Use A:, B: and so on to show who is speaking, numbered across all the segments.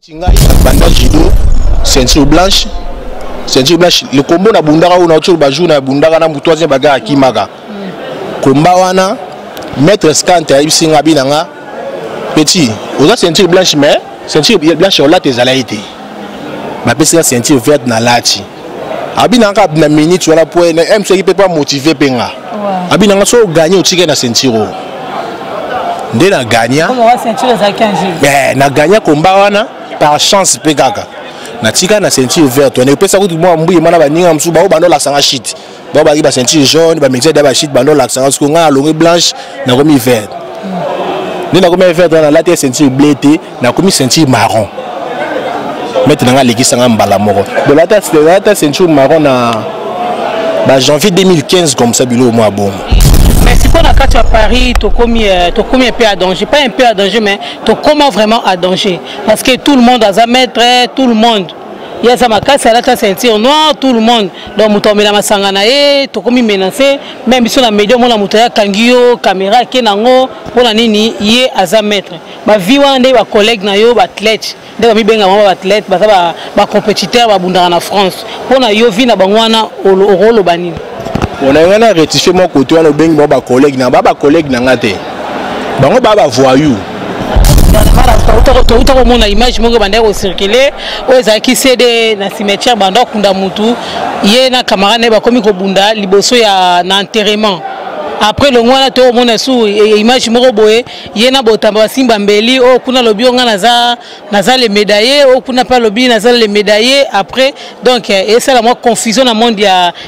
A: Ngai banda judo ceinture blanche, ceinture blanche le combo na bundaka oyo na ba jour na bundaka na troisième bagarre akimaka combat wana. Maître Scante ayebisi nga bina nga: "Petit, oza ceinture blanche, mais ceinture blanche olata ezalaki te." Bapesi nga ceinture verte na lati. Abi na nga na minute wana po m soki mpe po motive mpe nga, abi na nga: "So oganye, otike na ceinture oyo." Nde na gagna, na gagna combat wana par chance mpe kaka natika na ceinture verte wana. Epesa kutu mwa mbuyi mwana baninga mosusu bao bando olakisanga shit, bao bazalaki baceinture jaune, bamexia da bashit bando olakisanga. Siko ngai nalongwe blanche, nakomi verte. Nde nakomi verte wana, nalati ceinture bleu te, nakomi ceinture marron. Maître na ngai alekisanga mbala moko. Donc nalata ceinture marron na ba janvier 2015 comme ça, biloko mwa bongo.
B: Mais sikoyo na kati ya Paris, tokomi un peu à danger, pas un peu à danger, mais tokoma vraiment à danger, parce que tout le monde aza maître, tout le monde ye aza makasi, alata ceinture noire, tout le monde. Donc moto amela masanga na ye, tokomi menacé. Même biso na média, omona moto akangi yo caméra, ake nango mpona nini? Ye aza maître. Bavi wana nde bacollègue na yo, baathlète nde bamibenga bango, baathlète baza bacompétiteur, babundaka na France. Mpona yo, vi na bango wana, okoloba nini?
A: Ona ngai na rectifie mwa côté wana. Obengi bango bacollègue na ba bacollègue na nga te, bango baa bavoyou.
B: Touta komona image moko ebandaki kocircule, oyo ezalaki cd na cimetière, banda okunda mutu, ye na camarade na ye bakomi kobunda liboso ya na enterrement. Après longo wana, tokomona su image moko boye, ye na botamba basimba mbeli. Oyo kuna alobi: "Oyo nga naza le médaillé." Oyo kuna mpe alobi: "Naza le médaillé." Après, donc esala mwa confusion na monde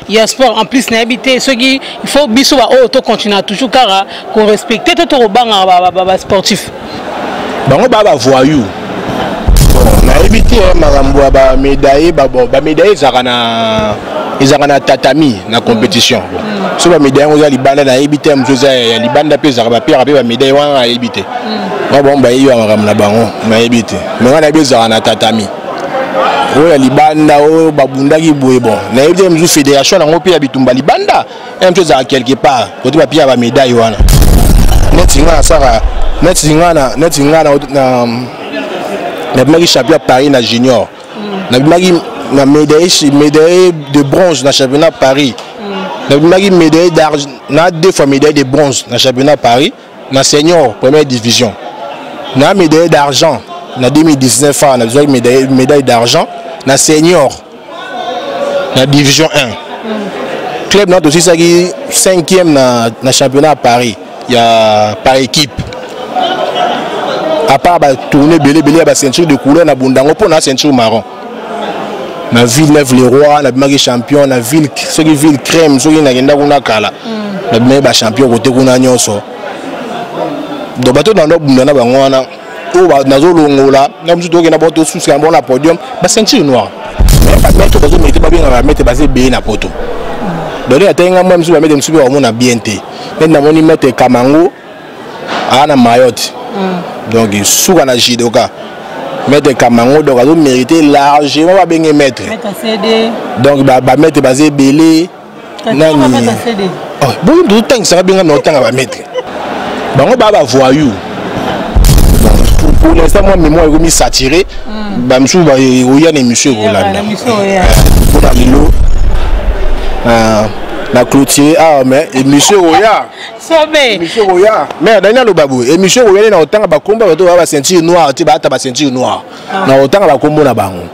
B: ya sport. En plus, nayebi te soki il faut biso baoyo tocontinue toujours kaka korespecte to tokobangaka basportif.
A: Bango baa bavoyou. Nayebi te makambo ya bamédaille. Bamédaille ezalaka na tatami na compétition. So bamédaille yango eza libanda, nayebi te. Mosu eza ya libanda mpe, ezalaka bapiaka mpe bamédaille wana, nayebi te. Nga bango bayebi ya makambo na bango, nayebi te. Mais nga nayebi ezalaka na tatami. Oyo ya libanda oyo babundaki boye, bon, nayebi te. Mosu fédération yango mpe ya bitumba libanda ya mosu ezalaka quelque part kote bapia bamédaille wana. Neti nga nasaka, neti nga na nabimaki champion ya Paris na junior, nabimaki na médaille de bronze na championnat Paris, nabimaki médaille d'argent na deux fois médaille de bronze na championnat Paris na senior première division, na médaille d'argent na 2019 awa, nazwaki médaille d'argent na senior na division 1. Club na tosisaki 5e na championnat à Paris ya par équipe. À part batourne ebele ebele ya baceinture de couleur na bundango mpo na ceinture marron na Villeneuve le Roi, nabimaki champion na ville, soki ville crème, soki nakenda kuna kala, nabimaki bachampion kote kuna nyonso. Donc bato na bunda na bango wana oyo nazolongola na mosusu, tokenda bango, tosusika bango na podium, baceinture noire. Mais bamaître bazomérite, babengaka bamaître, baza ebele na poto. Donc atenga mwa mosusu, bamaître mosusu mpe bamona bien te. Neti namoni maître Kamango aa na Mayotte, donc suka na judoka, maître Kamango, donc azomérite largement babenge maître. Donc bamaître baza ebele. Nani boyi tozotangisaka benga na otanga bamaître, bango baa bavoyou. Pour l'instant, moi, mémoire ekomi saturé. Bamisusu oya na émission ekolanda. Mpona lelo na clôture awa, mais émission oya, émission oya, mais nani aloba boye, émission oya nde na kotanga bakombo bato baa baceinture noire te, baata baceinture noire, na kotanga bakombo na bango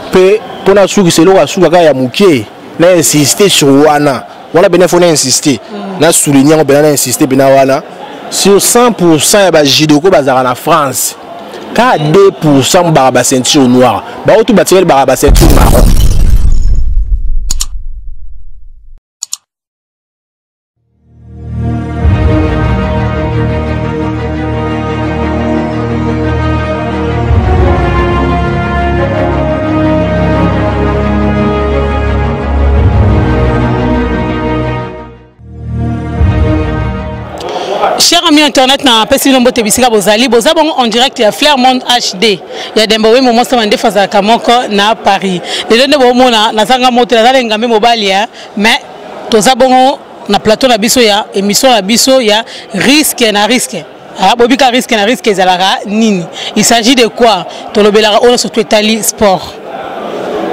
A: mpe. Mpona sukisa eloko ya suka kaka ya moke, na insiste sur wana wana pena, faut na insiste, na souligne yango mpena, na insiste mpena wana: sur 100 ya bajudoka bazalaka na France, kaka 2 baka baceinture noire, baotu batikali baka baceinture marron.
B: Cher ami internet, na apesi bino mbote bisika bozali. Boza bongo en direct ya Flair Monde HD ya Demba Wemo, mwasi ndefu azalaka moko na Paris. Lelo nde bomona nazanga moto, naza na ngambe mobali ya, mais toza bongo na plateau na biso ya émission na biso ya Risque na Risque. Ah, bobika risque na risque ezalaka nini? Il s'agit de quoi? Tolobelaka oyo surtout etali sport,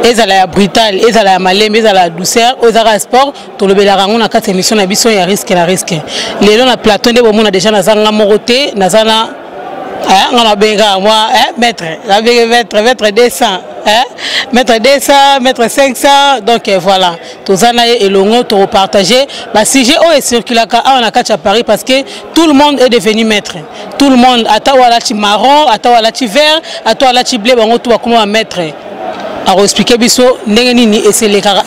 B: ezala ya brutal, ezala ya malembe, ezala ya douceur, oyo ezalaka ya sport, tolobelaka yango na kati ya émission na biso ya Risque na Risque. Lelo na plateau nde bomona déjà naza nga moko te, naza na nga nabenga mwa maître, nabenge maître, maître 200, maître 200, maître 500. Donc voilà, toza na ye elongo, tokopartage basujet oyo ecirculaka awa na kati ya Paris, parce que tout le monde est devenu maître. Tout le monde, ata oyo alati marron, ata oyo alati vert, ata oyo alati bleu, bango tu bakoma bamaître. Akoexplike biso ndenge nini eselekaka,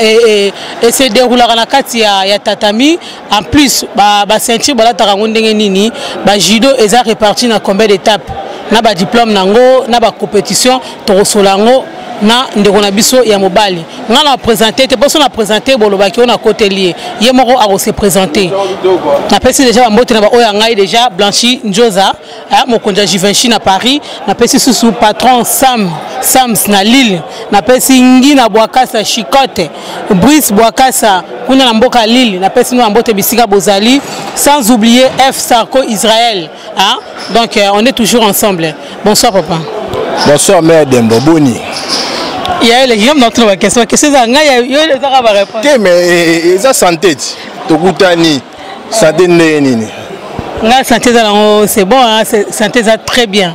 B: ese déroulaka na kati ya tatami. En plus, baceinture balataka yango ndenge nini, bajudo eza réparti na combien d'étapes, na badiplôme nango, na bacompétition. Tokosola yango na ndeko na biso ya mobali. Nga na présente te, mposo na présente bolobaki oyo nakoteli ye, ye moko akose présente. Napesi déjà bambote na baoyo ya ngai déjà: Blanchi Njoza, mokonzi ya Givenchy na Paris. Napesi susu patron Sam Sams na Lille. Napesi Ngina Bwakasa, Chicote, Brice Bwakasa kuna na mboka Lille. Napesi no bambote bisika bozali, sans oublier F Sarko Israël, hein? Donc on est toujours ensemble. Bonsoir papa.
A: Bonsoir mère Dembo, boni?
B: Ya eleki nga natuna baquestion, baquestion eza ngai, yo ezaka baréponse.
A: Te, mais eza santé ti tokutani, santé ndenge nini?
B: Ngai santé eza nango, c'est bon, hein? Santé eza très bien,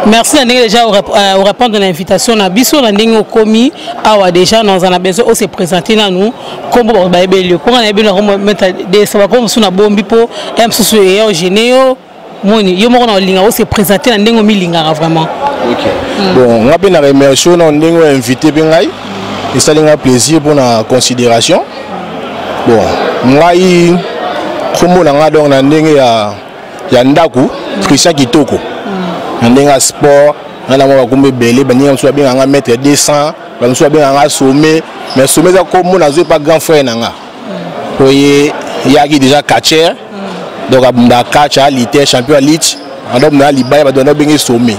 B: merci. Na ndenge déjà orépondre na invitation na biso, na ndenge okomi awa déjà, naza na besoin ose présenter nanu. Nkombo bato bayebeli yo, mponga nayebeli nango maître desa, bakombo mosusu na bombi mpo ya mosusu eya ogene yo moni yo moko na olinga ose présenter na ndenge omilingaka vraiment.
A: Ok, bon, nga mpe na remercie na ndenge oyo invité mpe ngai, esali nga plaisir mpona considération. Bon, ngai nkombo na nga donc na ndenge ya ndako Christian Kitoko. Na ndenge ya sport, nga na mwa bakombo ebele. Baninga mosusu babengaka nga maître 200, bamosusu babengaka nga Sommet, mais Sommet eza kombo nazwi epa grand frère na nga po ye yaki déjà catcheur, donc abundaka catch, alite champion ya lutte, ando abundaka libaya, bato banda obenge Sommet.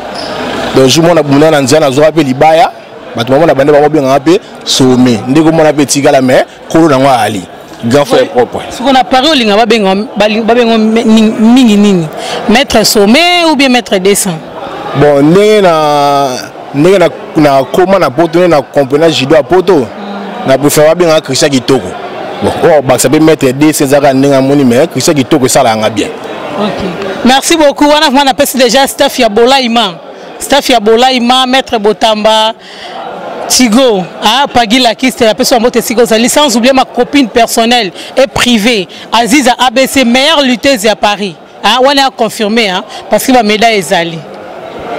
A: Donc jour mona bunda na nzela, nazwaka mpe libaya, bato bamona bande bango bengaka mpe Sommet, nde komona mpe etikala, mais kolo nango ali grand frère propre.
B: Siko na Paris olinga babenga mingi nini? Maître Sommet ou bien maître 200?
A: Bon, ndenge na koma na poto, ndenge na comprena judo ya poto, na préfère babengaka Christian Kitoko. Bon, oyo bakisa mpe maître 200 ezaka ndenge amoni, mais Christian Kitoko esalaka nga bien.
B: Ok, merci beaucoup. Wana vraiment napesi déjà staff ya Bolaima, staff ya Bolaima, maître Botamba, Tigo, ah, Pagui Lakiste, la personne mbote esika ozali, sans oublier ma copine personnelle et privée, Aziza ABC, meilleure lutteuse à Paris. Ah, wana a confirmé, hein, parce que ba médaille ezali.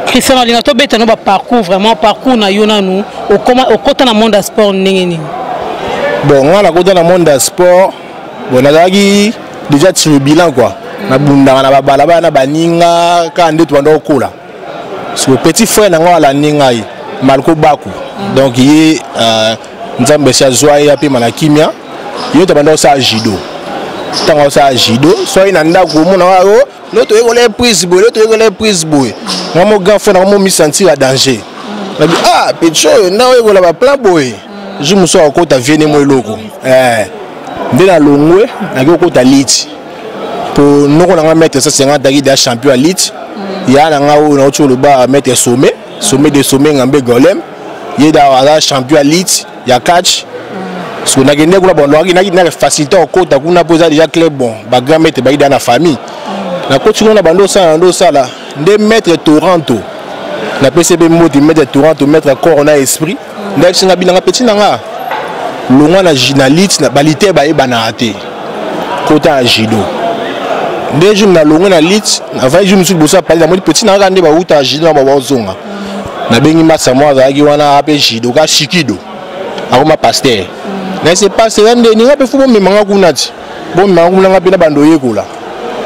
B: Christian, olinga tobeta no ba parcours, vraiment parcours na yo nanu, okoma okota na monde ya sport ndenge nini?
A: Bon, nga nakota na monde ya sport, bon, nazalaki déjà turbulent quoi. Nabundaka na babalabala na baninga kaka nde tobanda kokola. So petit frère na nga alandi ngai, Malko Baku, donc ye Nzambe esi azwa ye, apema na kimia. Ye tobanda kosala judo. Ntango osala judo, so ye na ndako omona o lo toyekola prise boye, lo toyekola prise boye, nga mo grand frère nanga mo misentir ya danger. Nabi ah, petit oyo nda oyekola baplan boye, jour mosusu akokota viene mo eloko. Nde nalongwe, naki kokota lutte po noko na nga maître 150 aki deya champion ya lutte. Ya na nga oyo nauti koloba, maître Sommet, Sommet de Sommet, Ngambe Golem, ye da aza champion ya lutte, ya catch. So nakende kuna, bon, naki na facilité okota kuna mpo eza déjà club, bon, bagrand maître baki deya na famille. Nakoti kuna, bando osala, bando osala nde maître Toronto, napesi mpe mbote, maître Toronto, maître corps na esprit. Nde ayebisi nga binanga petit na nga, longwa na lutte, balite bayebanaka te, kota na judo. Nde jour nalongwe na lutte, navandi jour mosusu liboso ya pali, namoni petit na kaka nde bauta na judo na babazonga. Nabengi masa moko azalaki wana mpe judo ka, Shikido, akoma pasteur. Nayese pasteur ya ndeni nga mpe fo bomemanga kuna ti bomemanga kuna, nga mpe na bando oyekola.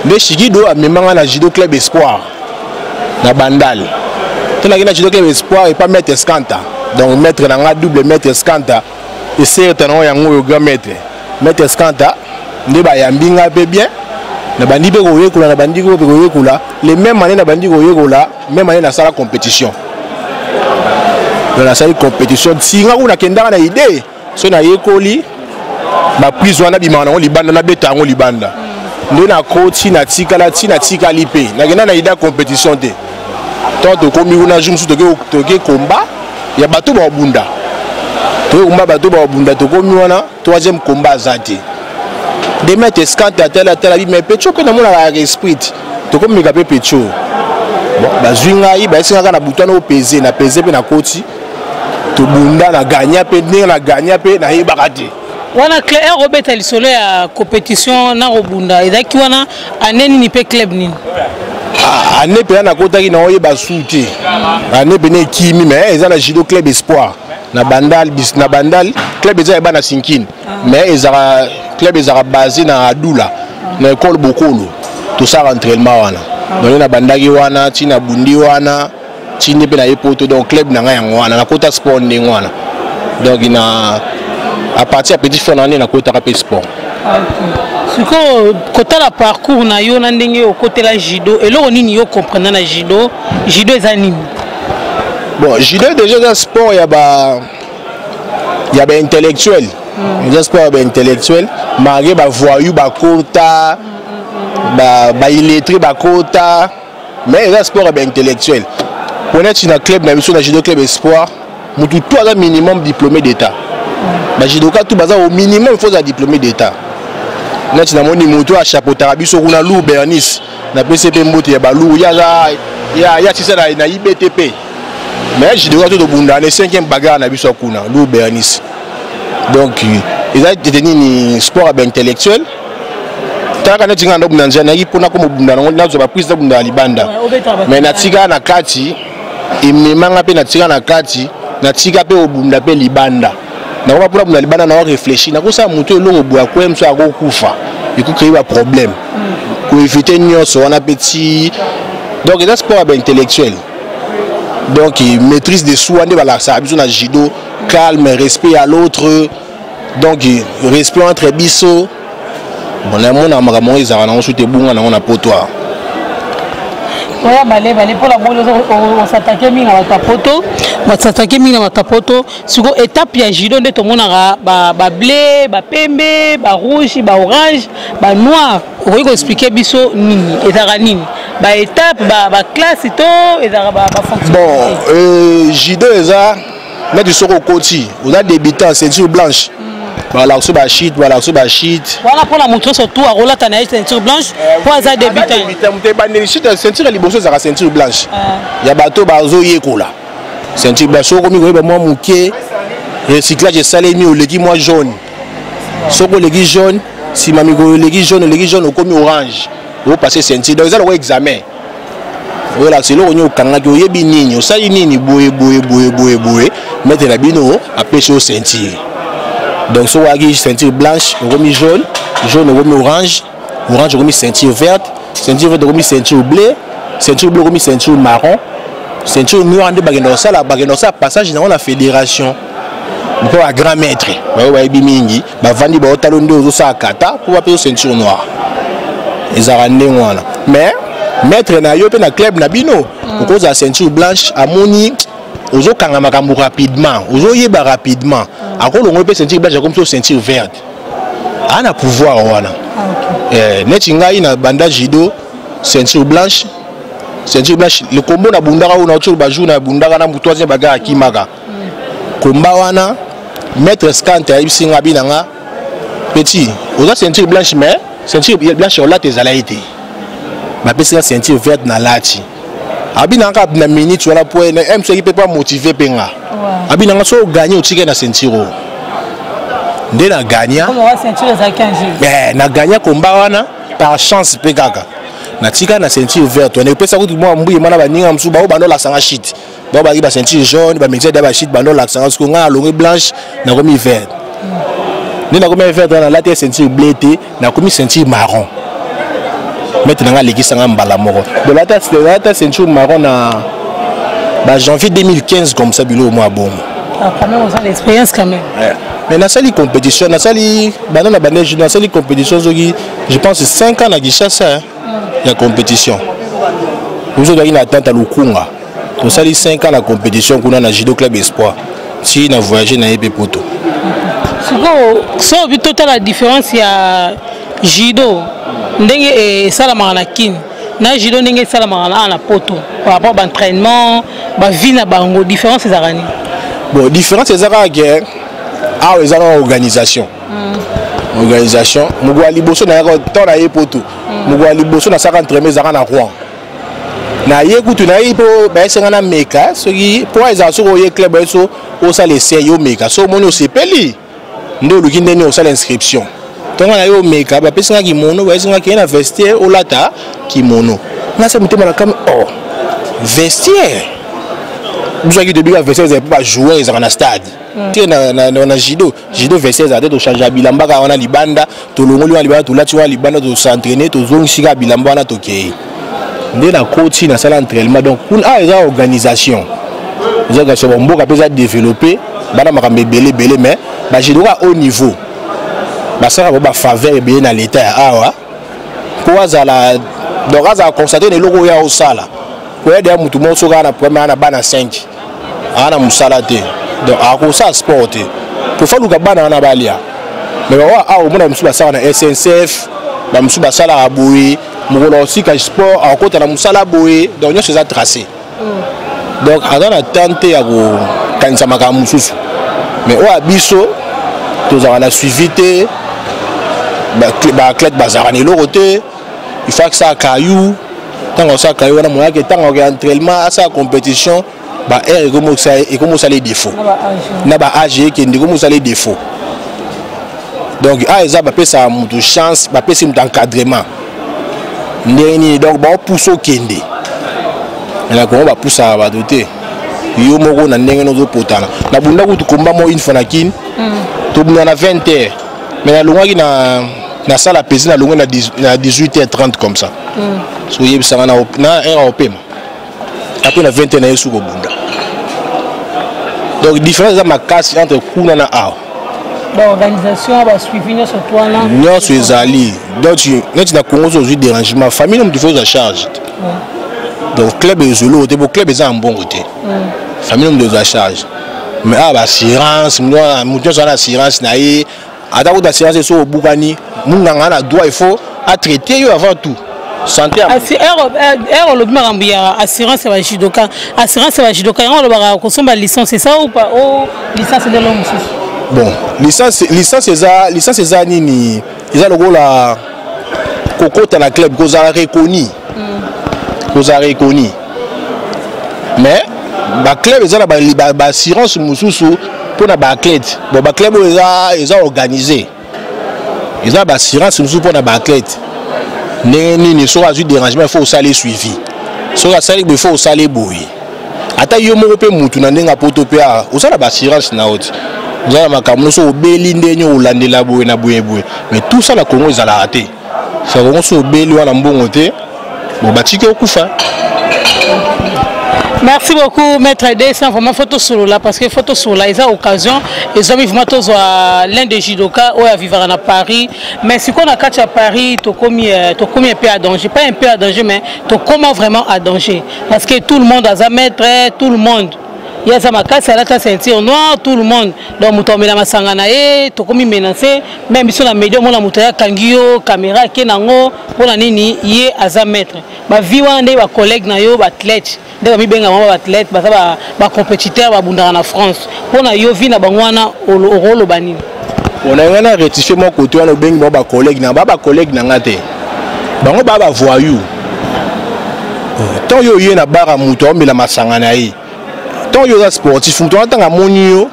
A: Nde Shikido amemanga na Judo Club Espoir na Bandal. To naki na Judo Club Espoir epa maître Skanta, donc maître na nga double, maître Skanta eserta nango yango oyo grand maître, maître Skanta. Nde bayambi nga mpe bien, nabandi mpe koyekola, nabandi mpe koyekola. Le même année nabandi koyekola, même année nasala compétition. Donc nasali compétition ntinga kuna, nakendaka na idée so nayekoli baprise wana, bimaka nango libanda, nabeta yango libanda. Nde nakoti, natikala ti natikali mpe nakenda na ida compétition te. Ntango tokomi kuna, jour mosusu toke combat ya bato babunda, toke combat bato babunda, tokomi wana, troisième combat aza te. De maître Scante atala atala bi, mais Pecho mpe namonaka ya esprit, tokomeka mpe Pecho. Bon, bazwi ngai, bayesi kaka na butu wana, opese na pese mpe nakoti, tobunda, na gagna mpe. Ndenge na gagna mpe nayebaka te.
B: Wana Claire obeta lisolo ya compétition na kobunda, ezalaki wana année nini mpe club nini?
A: Ah, année mpenza nakotaki na oyeba su te, année pene ekimi, mais eza na Judo Club Espoir na Bandal. Na Bandal, club eza ya bana Sinkine, mais ezaka club ezalaka basé na Adula, na ekole Bokolo. Tosala entraînement wana. Donc nabandaki wana ntina bundi wana, tindi mpe na ye poto. Donc club na ngai yango wana nakota sport ndenge wana. Donc na à partir ya petit frère na nde nakotaka mpe sport.
B: Sikoyo kotala parcours na yo na ndenge okotela judo, eloko nini yo comprendre na judo? Judo eza nini?
A: Bon, judo déjà eza sport ya ba intellectuel. Eza sport ya ba intellectuel, malgré bavoyou bakota, baillettré bakota, mais eza sport ya baintellectuel. Po neti na club na biso, na Judo Club Espoir, motu to aza minimum diplômé d'état. Bajudoka tu baza au minimum, il faut aza diplômé d'état. Neti namoni motu achapotaka biso kuna, Lour Bernice, napesi mpe mbote ya balour. Ye aza ya sisa na IBTP, mais judoka to tobunda na cinquième bagarre na biso kuna, Lour Bernice. Donc eza tete nini, sport ya baintellectuel. Talaka neti ngai ndobunda nzela, nayaki mpona komobunda nango, nazwa baprise, nabunda na libanda, mais natika na kati, ememanga mpe natika na kati, natika mpe obunda mpe libanda. Nakoma mpona bunda libanda, nao réfléchir, nakosala motu eloko boye, akweye mosu, akokufa, ekocréer baproblème, koéviter nyonso wana mpe ti. Donc eza sport ya baintellectuel. Donc maîtrise de soi nde balakisaka biso na judo, calme, respect à l'autre, donc respect entre biso. Bon, namonaka makambo yango ezalaka nango soki tebunga nango na poto awa.
B: Oya balebale mpona boni osatake mingi na bato ya poto, basatake mingi na bato ya poto. Siko étape ya judo nde tomonaka bableu, bapembe, barouge, baorange, banoir. Okoki koexpliquer biso nini ezalaka nini, baétape, baclasse to ezalaka bafonction?
A: Bon, judo eza neti soki okoti, oza débutant, ceinture blanche, balakisa bashit, balakisa bashit.
B: Wana mpona moto nyonso tu akolata na ye ceinture blanche mpo aza débutant?
A: Moto ebandeli, shit, ceinture ya liboso ezalaka ceinture blanche ya bato bazoyekola. Ceinture blanche, soki okomi koyeba mwa moke, recyclage esalemi, oleki mwa jaune. Soki oleki jaune, nsima mikolo oleki jaune, oleki jaune, okomi orange, opasse ceinture. Donc eza lokola examen, oyolakisa eloko nini okangaki, oyebi nini, osali nini, boye boye boye boye boye. Maître na bino apesi yo ceinture. Donc soki oyaki ceinture blanche, okomi jaune, jaune okomi orange, orange okomi ceinture verte, ceinture verte okomi ceinture bleu, ceinture bleu okomi ceinture marron, ceinture noire nde bakenda kosala passage nango na fédération mpo ba grand maître bayo bayebi mingi, bavandi, baotala nde ozosala kata mpo bapesa ceinture noire. Ezalaka ndenge wana. Mais maître na yo mpe na club na bino, okozala ceinture blanche, amoni ozokanga makambo rapidement, ozoyeba rapidement, akolongo mpe ceinture blanche, akomi so ceinture verte. Aa na pouvoir wana. Neti ngai na banda judo ceinture blanche, ceinture blanche, lekombo nabundaka oyo nauti bajour nabundaka na troisième bagarre, akimaka komba wana. Maître Scante ayebisi nga, abi na nga: "Petit, oza ceinture blanche, mais ceinture blanche olata ezala ye te." Bapesi nga ceinture verte, na lati. Abi na nga na minute wana, po m soki mpe po amotive mpe nga, abi na nga: "So oganye, otike na ceinture oyo." Nde na gagna, na gagna komba wana par chance mpe kaka natika na ceinture verte wana. Epesa kutu mwa mbuyi mwana, baninga mosusu bao bando olakisanga shit, bao bazalaki baceinture jaune, bamédecin da bashit bando olakisanga. Siko ngai nalongwe blanche, nakomi verte. Nde nakomi verte wana, nalati ceinture bleu te, nakomi ceinture marron. Maître na ngai alekisanga mbala moko. Donc nalata ceinture marron na bajanvier 2015 comme ça, biloko mwa bongo.
B: Ah, quand même, oza l'expérience quand même.
A: Ouais. Mais nasali compétition, nasali banda na banda judo, nasali compétition soki je pense 5 ans na Kinshasa, hein, ya compétition. Biso tozalaki na tante ya Lukunga, tosali 5 ans na compétition kuna na Judo Club Espoir, ti na voyage na ye mpe poto.
B: Sikoyo so obi totala différence ya judo. Ndenge esalamaka na Kin na judo, ndenge esalamaka na na poto par rapport baentraînement, bavie na bango, différence ezalaka nini?
A: Bon, différence eza kaka ke awa eza kaka organisation. Organisation, mokolo ya liboso nayaka, ntango naye poto, mokolo ya liboso nasalaka entraînement ezalaka na Rouen. Naye kutu, nayebi mpo bayesenga na meka soki mpo ezala, soki oye club baye so osala essai, yo meka, so omoni osepeli nde oluki ndeni osala inscription. Ntongo na ye omeka, bapesinga kimono, bayesinga keye na vestiaire, olata kimono. Nga se motema na kami, oh, vestiaire biso aki tobika, vestiaire ezala mpo bajoueur, ezalaka na stade te. Na judo, vestiaire ezala te. Tochange bilamba kaka wana libanda, tolongoli wana libanda, tolati wana libanda, tos'entraîne, tozongisi kaka bilamba wana, tokei. Nde nakoti, nasala entraînement. Donc kuna awa eza organisation, eza organisation. Bamboka mpe eza développé, bana makambo ebele ebele, mais bajudoka haut niveau basalaka bango bafaveur ebele na leta ya awa mpo azala, donc azala constate na eloko oyo aosala. Koya deya motu moko soki aa na problème, aa na bana 5, aa na mosala te, donc akosala sport te po faluka bana wana balia. Mais bawa awa, omona bamosusu basalaka na SNCF, bamosusu basalaka boye, mokolo akosika sport akokota na mosala boye. Donc nyonso eza tracé, donc aza na temps te ya kokanisa makambo mosusu. Mais oyo ya biso, tozalaka na suivi te, baathlète bazalaka na eloko te. Il faut akisaka kayu, ntango asala kayu wana moyake, ntango akoki entraînement, asala compétition, baheure ekomosala défaut na baage, ekende ekomosala défaut. Donc awa eza bapesaka motu chance, bapesi motu encadrement ndenge nini, donc baopusa okende. Na Kongo bapusaka bato te, yo moko na ndenge nozopotana. Nabunda kutu komba mo une fois na Kini, tobunda na 20 heures, mais nalongwaki na salle apesi, nalongwe na 18 heures 30 comme ça. So oyebisanga na heure opema, après na 20 heures na ye su kobunda. Donc différence eza makasi entre kuna na awa.
B: Baorganisation, basuivi nyonso to wana.
A: Nyonso ezali. Donc neti na Congo, so ozwi dérangement, famille na motu faut ozwa charge te. Donc club ezolo te, po club eza na mbongo te, famille na moto ozwa charge. Mais awa baassurance, motu nyonso aza na assurance na ye. Ata kuta assurance, so obukani, munganga na droit, il faut atraiter yo avant tout santé.
B: Ere olobi makambo ya assurance ya bajudoka, assurance ya bajudoka yango olobaka kosomba licence, eza ou pas o licence ndelo mosusu?
A: Bon, licence eza, licence eza nini? Eza lokola kokota na club, kozala reconnu, kozala reconnu. Mais baclub eza na baassurance mosusu mpona baathlète. Bon, baclub oyo eza organisé, eza na baassurance mosusu mpona baathlète. Ndenge nini? Soki azwi dérangement, il faut osala suivi. Soki asali boye, il faut osala boye. Ata yo moko mpe mutu na ndenge apoto mpe awa, oza na baassurance na yo ti oza na makambo nyonso, obeli ndenge olandela boye na boye boye. Mais tout ça na Congo ezalaka te. Sa Congo, so obeli wana, mbongo te, bon, batiki okufa.
B: Merci beaucoup, maître Dessin. Vraiment, photo solo là, parce que photo solo là, ils ont occasion, ils ont mis vraiment tous l'un des judokas, où à vivre à Paris. Mais si on a catch à Paris, tu commis un peu à danger. Pas un peu à danger, mais tu comment vraiment à danger. Parce que tout le monde a sa maître, tout le monde. Ye aza makasi, alata ceinture noire, tout le monde. Donc moto amela masanga na ye, tokomi menacé. Même biso na média, omona moto akangi yo caméra, ake nango mpona nini? Ye aza maître. Bavi wana nde bacollègue na yo baathlète, nde bamibenga bango baathlète, baza bacompétiteur, babundaka na France. Mpona yo, vi na bango wana, okoloba nini?
A: Ona ngai na rectifie mwa kote wana. Obengi bango bacollègue na ba bacollègue na nga te, bango baa bavoyou. Ntango yo oye na bara, moto aomela masanga na ye, ntango yo oza sportif, moto wana ntango amoni yo,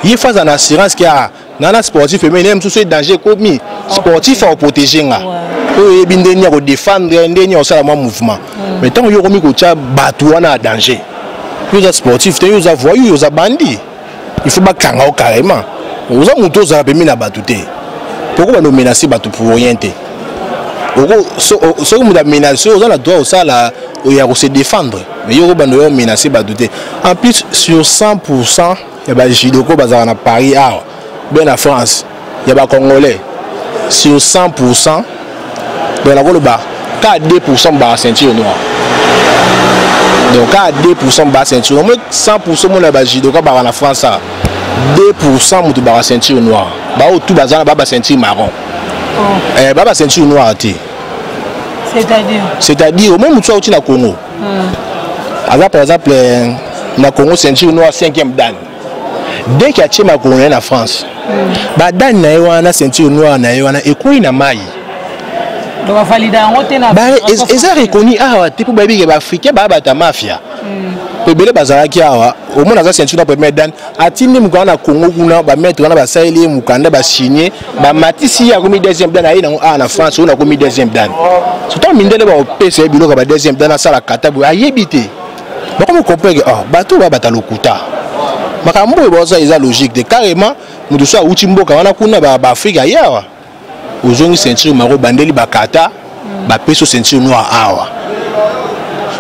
A: ye faut aza na assurance ke a nga na sportif pembeni ye mosusu, danger ekomi, sportif akoprotege nga. Oyo oyebi ndenge ya kodéfendre, ndenge ya kosala mwa mouvement. Mais ntango yo okomi kotya bato wana ya danger, yo oza sportif te, yo oza voyou, yo oza bandit, il faut bakanga yo carrément. Oza moto ozala pembeni na bato te. Poko bando menace bato pour rien te. Soki moto amenace, oza na droit osala ya kose défendre, mais yo kobanda oyo menace bato te. En plus, sur 100 ya bajudoka bazalaka na Paris awa bien na France, ya bacongolais, sur 100, donc nakoloba ka 2 baka ceinture noire. Donc ka 2 baka ceinture noire. 100 mona ya bajudoka baka na France awa, 2 moto baka ceinture noire. Bao tu baza na ba baceinture marron, ba baceinture noire te.
B: C'est-à-dire?
A: C'est-à-dire omoi motu auti na Congo, aza par exemple na Congo ceinture noire 5e dan, dès que atie makolo na ye na France, badan na ye wana, ceinture noire na ye wana ekwei na mai.
B: Donc bavalida yango te na
A: Eza reconnu awa te, mpo bayebi ke baafricain baya bato ya mafia. Po ebele bazalaki awa, omona aza ceinture na première dan, atindi mokanda na Congo kuna, bamaître wana basaleli ye mokanda, basigne, bamatisi ye, akomi deuxième dan. Aye nango awa na France oyo, nakomi deuxième dan. Surtout mindele bakopesa ye biloko ya ba deuxième dan, asala kata boye, ayebi te. Bakomi comprendre ke oh, bato oyo babata lokuta, makambo oyo baosala eza logique te. Carrément moto so awuti mboka wana kuna, baafrike, aye awa, ozongi ceinture maro, bandeli bakata, bapesi yo ceinture noire awa.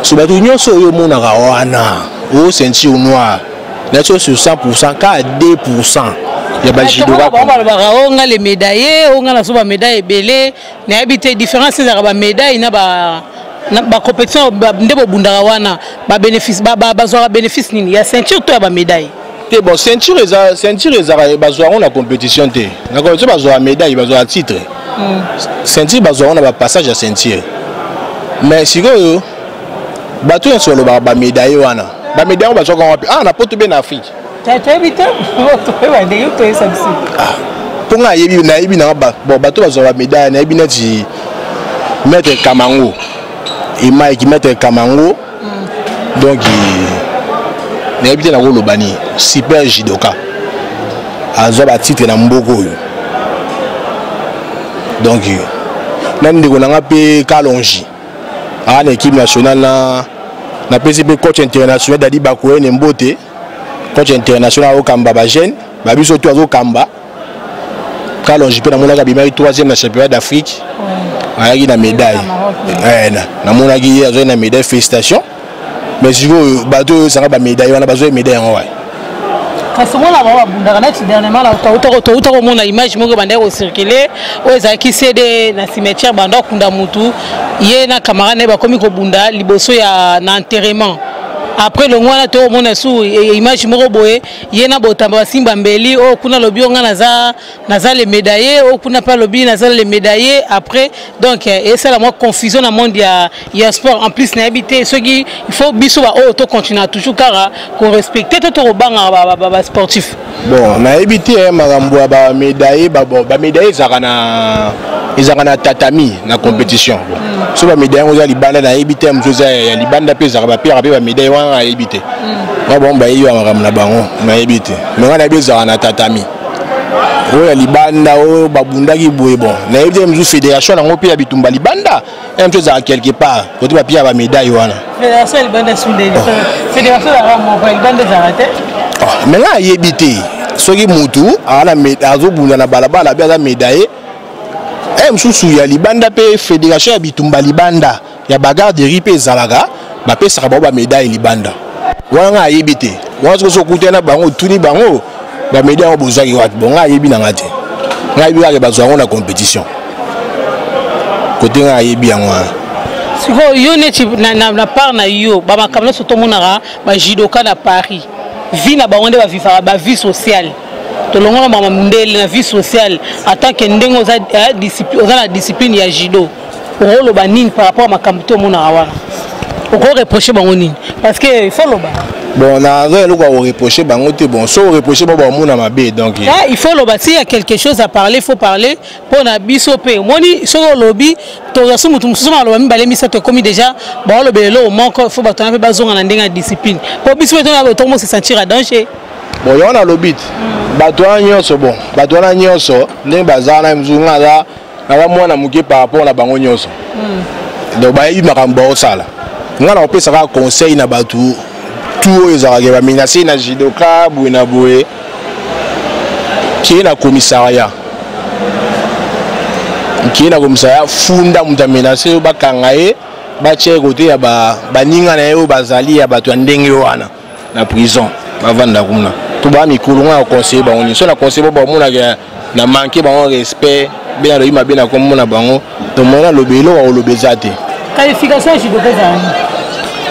A: So bato nyonso oyo omonaka wana oyo ceinture noire na so sur 100, ka 2% ya bajudoka.
B: Bango balobaka o nga le médaillé, o nga naso bamédaille ebele. Nayebi te différence ezalaka bamédaille na ba na bacompétition nde bobundaka wana, babénéfice bazwaka bénéfice nini, ya ceinture to ya bamédaille?
A: Te, bon, ceinture eza ceinture, ezalaka bazwa yango na compétition te. Na compétition bazwaka médaille, bazwaka titre. Ceinture bazwa yango na bapassage ya ceinture. Mais sikoyo bato nyonso balobaka bamédaille wana, bamédaille yango bazwaka wapi? Ah, na poto mpe na Afrique.
B: Toyebi te, toyeba ndenge toyesa biso.
A: Mpo nga ayebi, nayebi nanga. Bon, bato bazwa bamédaille, nayebi neti maître Kamango emaiki, maître Kamango. Donc nayebi te nakoloba nini. Super judoka azwa batitre na mboka oyo. Donc na ndeko na nga mpe Kalongi aa na équipe nationale, na napesi mpe coach international Dadi Bakoyene mbote. Coach international azokamba bajeune babiso to azokamba. Kalongi mpe namonaki abimaki troisième na championnat d'Afrique, ayaki na médaille. Namonaki ye azwaki na médaille, félicitation. Mais sikoyo bato oyo osanga bamédaille wana, bazwa médaille yango wapi?
B: Kasi omona bango babundaka neti dernièrement touta komona image moko ebandaki kocircule, oyo ezalaki cd na cimetière, banda okunda mutu, ye na camarade na ye bakomi kobunda liboso ya na enterrement. Après longo wana tokomona su image moko boye, ye na Botamba basimba mbeli. Oyo kuna alobi oyo nga naza le médaillé, oyo kuna mpe alobi naza le médaillé. Après donc esala mwa confusion na monde ya sport. En plus nayebi te soki il faut biso baoyo tocontinue toujours kaka korespecte to tokobangaka basportif.
A: Bon, nayebi te makambo ya bamédaille. Bamédaille ezalaka na tatami na compétition. Bon, so bamédaille yango eza libanda, nayebi te. Mosu eza ya libanda mpe, ezalaka bapiaka mpe bamédaille wana, nayebi te. Wa bango bayebi ya makambo na bango, nayebi te. Mais nga nayebi ezalaka na tatami. Oyo ya libanda oyo babundaki boye, bon, nayebi te. Mosusu fédération yango mpe ya bitumba libanda ya mosu ezalaka quelque part kote bapia bamédaille wana.
B: Fédération ya libanda sundeli, fédération ezalaka moko, ya libanda ezalaka te.
A: Mais nga ayebi te soki mutu azobunda na balabala abe aza médaille e mosusu ya libanda mpe fédération ya bitumba libanda ya bagarderie mpe ezalaka, bapesaka bango bamédaille libanda wana. Nga ayebi te wana. Soki okutani na bango, otuni bango bamédaille yango bozwaki wapi, bon, nga ayebi nanga te. Nga ayebi kaka bazwa yango na compétition kote, nga ayebi yango wana.
B: Sikoyo yo neti na part na yo, bamakambo nyonso tomonaka bajudoka na Paris, vie na bango nde bavivaka, bavie sociale, tolongola mama mondele na vie sociale, en tant que ndenge oza na discipline ya judo, okoloba nini par rapport a makambo te omonaka wana? Okoreproche bango nini? Parce que il faut loba.
A: Bon, naza eloko ya koreproche bango te. Bon, so oreproche bango, bamona mabe. Donc
B: ah, il faut loba. S'il y a quelque chose à parler, il faut parler. Mpo na biso mpe omoni, soki olobi, tozwa so motu mosusu maloba mibale misato, ekomi déjà baolobela eloko moko. Faut bato wana mpe bazonga na ndenge ya discipline, mpo biso mpe tokomo se sentir à danger.
A: Bon, yango nalobi te. Bato wana nyonso, bon, bato wana nyonso ndenge baza wana, mosusu nga aza, naza mwana moke par rapport na bango nyonso. Donc bayebi makambo baosala. Nga na kopesa kaka conseil na bato tu oyo ezalaka bamenace na judoka boye na boye: kee na commissariat, kee na commissariat, funda moto amenace oyo, bakanga ye, batia ye kote ya baninga na ye oyo bazali ya bato ya ndenge wana na prison, bavanda kuna. To baa mikolo, nga na conseille bango nyonso, na conseille bo bamonaka na manque bango respect mpe nalobi mabe na kombo na bango. Donc mona nalobi, eloko akoloba eza te.
B: Qualification ya judoka ezala?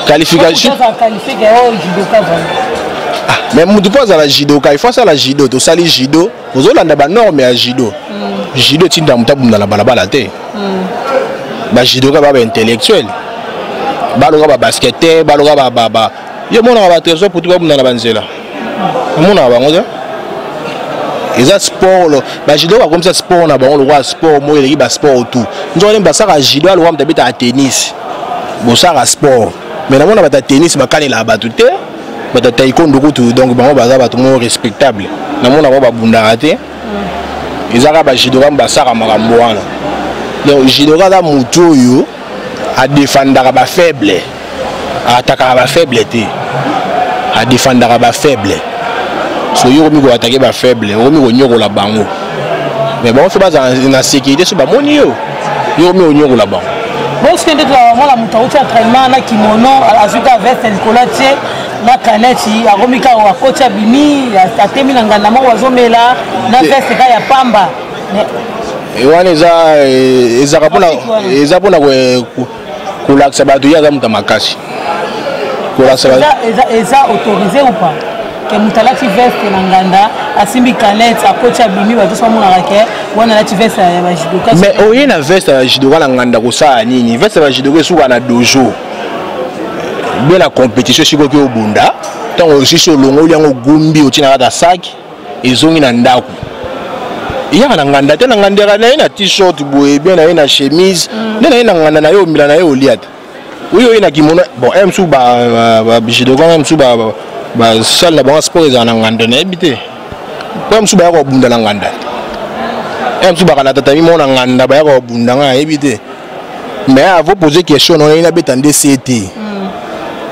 A: Qualification? Ah, mais mutu mpo azala judoka, il faut asala judo. Tosali judo, ozolanda banorme ya judo. Judo etinda moto abunda na balabala te. Bajudoka ba baintellectuel, baloka babasketteur, baloka ba yo omonaka batrésor putu babunda na banzela, omonaka bango te. Eza sport. Bajudo bakomisa sport na bango lokola sport moko eleki basport tout. Nzoka nde basaka judo alokola moto abetaka tennis. Bosaka sport, mais namona bato ya tennis bakanelaka bato te, bato ya taekwondo kutu. Donc bango baza bato moko respectable, namona bango babundaka te. Eza kaka bajudoka basaka makambo wana. Donc judoka aza motu oyo adefandaka bafaible, atakaka bafaible te, adefandaka bafaible. So yo okomi koatake bafaible, okomi konyokola bango, mais bango so bazala na sécurité. So bamoni yo, yo okomi konyokola bango.
B: Bosoki nde tozala moto auti entraînement na kimono, azwi ka veste likolo, atie na canette, akomi kaka, akoti, abimi, atemi na nganda moko, azomela na veste ka ya pamba.
A: Wana eza ezaka mpona, eza mpona kolakisa bato ye aza moto ya makasi,
B: kolakisa. Eza autorisé ou pas ke moto alati veste na nganda, asimbi canette, akoti, abimi, bato so bamonaka ke wana alati veste ya bajudoka?
A: Mais oye na veste ya bajudoka na nganda kosala nini? Veste ya bajudoka esuka na dojo bien, na compétition. Sikoki oki obunda, ntango osisi, olongoli yango, ogumbi, otie na kati ya sac, ezongi na ndako. Eyaka na nganda te. Na nganda yaka na ye na t-shirt boye bien, na ye na chemise nde na ye na nganda na ye, omela na ye, olia te. Oyo oye na kimono, bon, e mosusu bajudoka, mosusu basale na bango sport ezala na nganda, nayebi te. Po mosusu bayaka kobunda na nganda, e mosusu baka na tatami moko na nganda, bayaka kobunda, nga nayebi te. Mais avant poser question na ye, nabeta nde se te.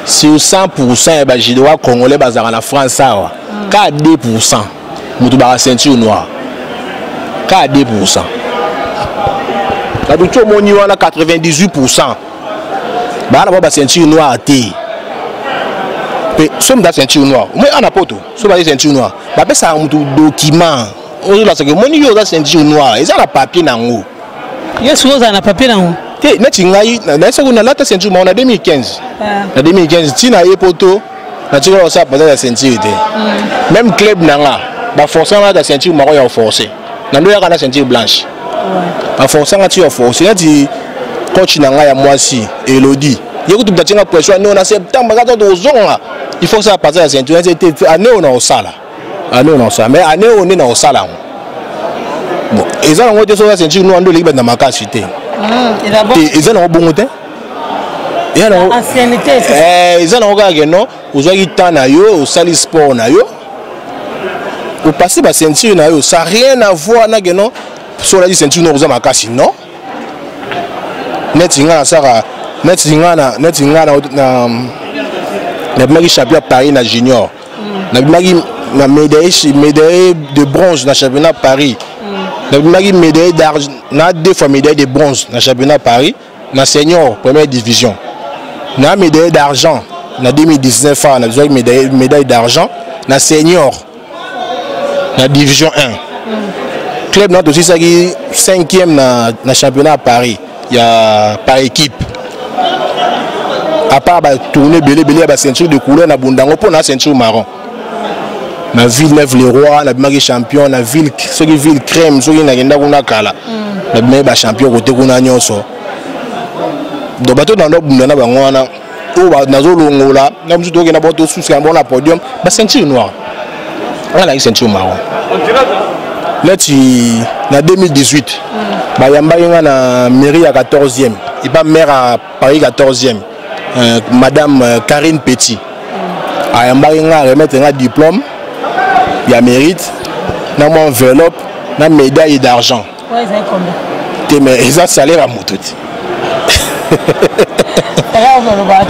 A: Sur 100 ya bajudoka congolais bazalaka na France awa, ka 2 moto baka ceinture noire, ka 2. Bato ti omoni wana, 98 baa na bao baceinture noire te. Mpe so moto ceinture noire omoi ana poto, so baye ceinture noire, bapesaka moto document ozolasaka, omoni yo oza ceinture noire, eza na papier nango.
B: Yo soki ozala na papier nango?
A: Te, neti ngai nayesaki nalata ceinture moko na 2015. Na 2015 ntina ye poto, natikala kosala passage ya ceinture te. Même club na nga baforce nga nalata ceinture moko ya force na ndo yaka na ceinture blanche, baforce nga ti ya force. Neti coach na ngai ya mwasi Elodie, ye kutu atinga pression ane na septembre kaka tozonga, il faut osala passage ya ceinture. Neti te, ane oyo na kosala, ane oyo na kosala, mais ane oyo nde na kosala yango. Bon, eza nango te. Soki oza ceinture noire nde oleki bato na makasi te. Te, eza nango bongo te. Eza nango kaka ke non, ozwaki temps na yo, osali sport na yo, opase baceinture na yo. Ça rien à voir na ke non, so olati ceinture noire oza makasi, non. Neti nga nasaka, neti nga na nabimaki champion ya Paris na junior, nabimaki na médaille de bronze na championnat Paris, nabimaki médaille d'argent na deux fois médaille de bronze na championnat Paris na senior première division, na médaille d'argent na 2019 awa, nazwaki médaille d'argent na senior na division 1. Club na tosisaki 5e na championnat à Paris ya par équipe. À part batourne ebele ebele ya baceinture de couleur na bundango, mpo na ceinture marron na Villeneuve le Roi nabimaki champion, na ville soki ville crème, soki nakenda kuna kala, nabimaki bachampion kote kuna nyonso. Donc bato na ndobunda na bango wana oyo nazolongola na mosusu, tokenda bango, tosuska bango na podium, baceinture noire, nga nayaki ceinture marron. Neti na 2018 bayambaki nga na mairie ya 14e, epa maire ya Paris 14e, madame Karine Petit, ayambaki nga, remettre nga diplôme ya mérite na mwa enveloppe na médaille d'argent. Te, mais eza salaire ya moto te.